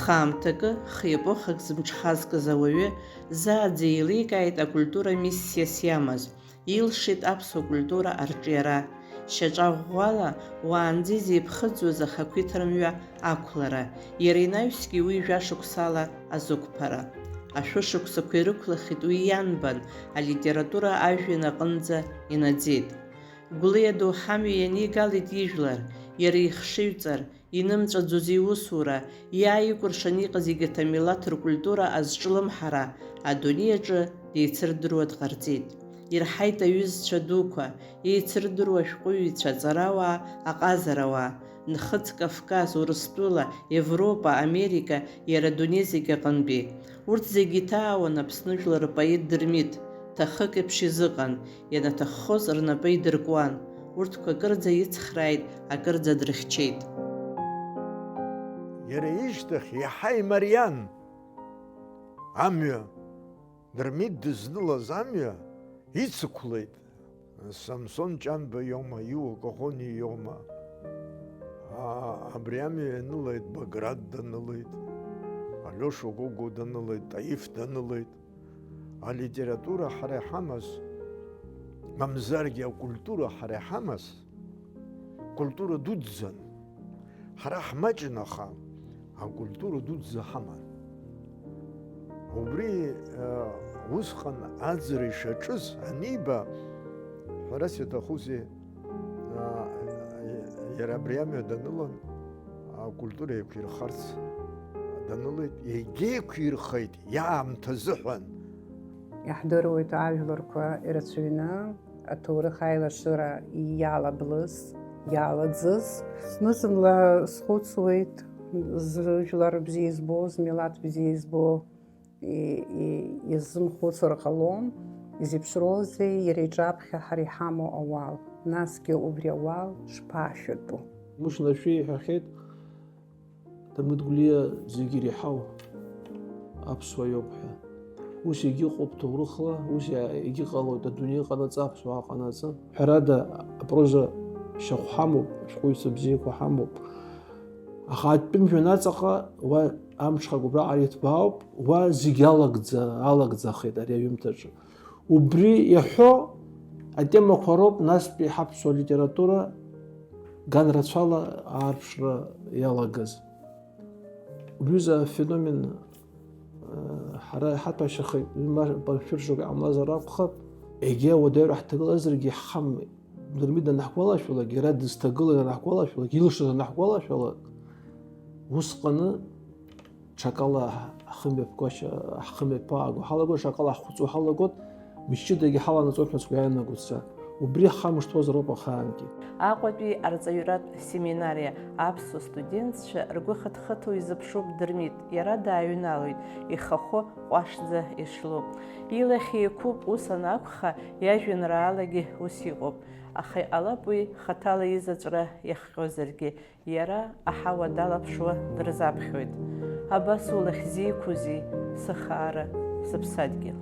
Хаамҭакы, хы-епохак зымҽхазкыз ауаҩы зааӡа еиликааит акультура миссиас иамаз, илшеит аԥсуа культура арҿиара. Шьаҿа ӷәӷәала уаанӡа изеиԥхыӡуаз ахақәиҭра мҩа ақәлара, иара инаҩсгьы уи жәашықәсала азықәԥара. Ашәышықәсақәа ирықәлахьеит уи ианбан алитература ажәҩан аҟынӡа инаӡеит. Гәлиа доуҳамҩа ианигалеит ижәлар, иара ихшыҩҵар, инымҵәаӡоз иусура, иааикәыршаны иҟаз егьырҭ амилаҭ ркультура азҿлымҳара адунеи аҿы деицырдыруа дҟарҵеит. Ирҳаит аҩызцәа дуқәа, еицырдыруа ашәҟәыҩҩцәа, аҵарауаа, аҟазарауаа, Нхыҵ Кавказ, Урыстәыла, Европа, Америка, иара адунеи зегь аҟынтәи. Урҭ зегь иҭаауан Аԥсны жәлар рпоет Дырмит, ҭахык еиԥш изыҟан, ианаҭаххоз рнапы идыркуан. Урҭқәа акырӡа ицхрааит, акырӡа дрыхьчеит. Иара ишьҭахь иаҳа имариан амҩа, Дырмит дызнылаз амҩа ицықәлеит. Самсон Ҷанба иоума, Иуа Коӷониа иоума? А, абри амҩа ианылеит, Баграт данылеит, Алиоша Гогәуа данылеит, Таиф данылеит. Алитература ҳара иҳамаз, мамзаргьы акультура ҳара иҳамаз, культура дуӡӡан. Ҳара ҳмаҷын, аха акультура дуӡӡа ҳаман. Убри, э, усҟан аӡра ишаҿыз аниба, ҳәарас иаҭахузеи, э, иара абри амҩа данылан, акультура еиқәирхарц Данылеит, егьеиқәирхеит иаамҭа азыҳәан. Иаҳдыруеит ажәларқәа ирацәаҩны аҭоурых аилашыра иалаблыз, иалаӡыз. Зны-зынла схәыцуеит, зыжәлар бзиа избо, змилаҭ бзиа избо и-, и-, изымхәыцыр ҟалом, изеиԥшроузеи иара иҿаԥхьа ҳара иҳамоу ауал, насгьы убри ауал шԥашәатәу? Мышнашәи иҳәахьеит, Дамыт Гәлиа зегьы иреиҳау аԥсуа иоуп ҳәа. Ус егьыҟоуп ҭоурыхла, ус иа-, егьыҟалоит адунеи ҟанаҵа, аԥсуаа ҟанаҵа. Ҳәарада, апроза шьахә ҳамоуп, ашәҟәыҩҩцәа бзиақәа ҳамоуп. Аха атәым жәҩан аҵаҟа уа амҽхак убраҟа иҭбаауп, уа зегь алагӡа-, алагӡахеит ари аҩымҭаҿы. Убри иаҳәо атемақәа роуп настәи ҳаԥсуа литература ганрацәала аарԥшра иалагаз. Убри аҩыза афеномен, э, ҳара иҳаҭәашьахеит, ҩынҩажәа шәыршьоук иҟамлазар акәхап, егьа уадаҩра ҳҭагылазаргьы иаҳхамеит. Дырмит данаҳгәалашәалак, иара дызҭагылаз анаҳгәалашәалак, илшоз анаҳгәалашәалак, усҟаны ҽакала ҳхымҩаԥгашьа, ҳхымҩаԥааго ҳалагоит, ҽакала ҳхәыцуа ҳалагоит, мчыдагьы ҳаланаҵоит ҳәа сгәы иаанагоит са. Убри ҳхамышҭуазароуп ахаангьы. Аҟәатәи арҵаҩратә семинариа аԥсуа студентцәа ргәы хыҭхыҭуа изыԥшуп Дырмит, иара дааҩналоит, ихахәы ҟәашӡа ишлоуп. Илахь еиқәуп, ус анакәха, иажәеинраалагьы ус иҟоуп. Аха иҟалап уи хаҭала изаҵәра иахҟьозаргьы, иара аҳауа далаԥшуа дырзаԥхьоит. Абас улахь зеиқәузеи сыхаара, сыԥсадгьыл?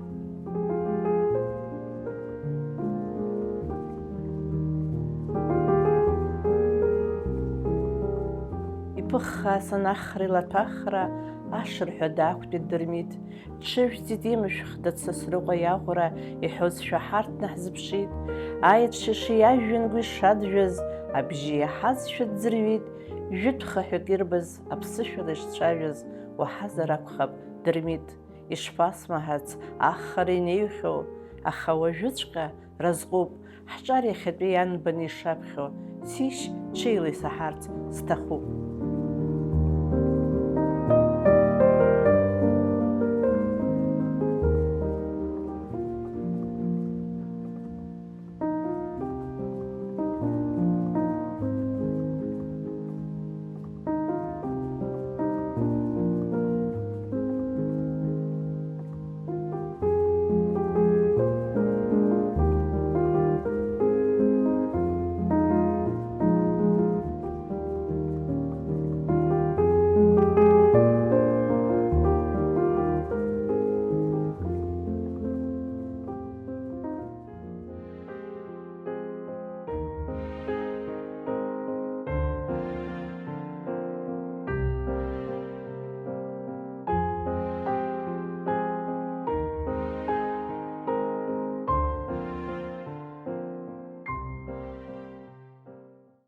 Иԥыххааса Нахра илаҭәахра ашырҳәа даақәтәеит Дырмит. Дҽыжәҵит имышәх, дацы Сасрыҟәа иаӷәра иҳәозшәа ҳарҭ наҳзыԥшит. Аеҵәа ишиажәҩангәы ишаӡәӡәаз, абжьы иаҳазшәа дӡырҩит, жәытә хаҳәык ирбаз аԥсышәала ишцәажәаз уаҳазар акәхап, Дырмит, ишԥасмаҳац, аххара инеихьоу, аха уажәыҵәҟьа разҟуп, ҳҿар иахьатәи ианбан ишаԥхьо, сишь, ҽеила исаҳарц сҭахуп.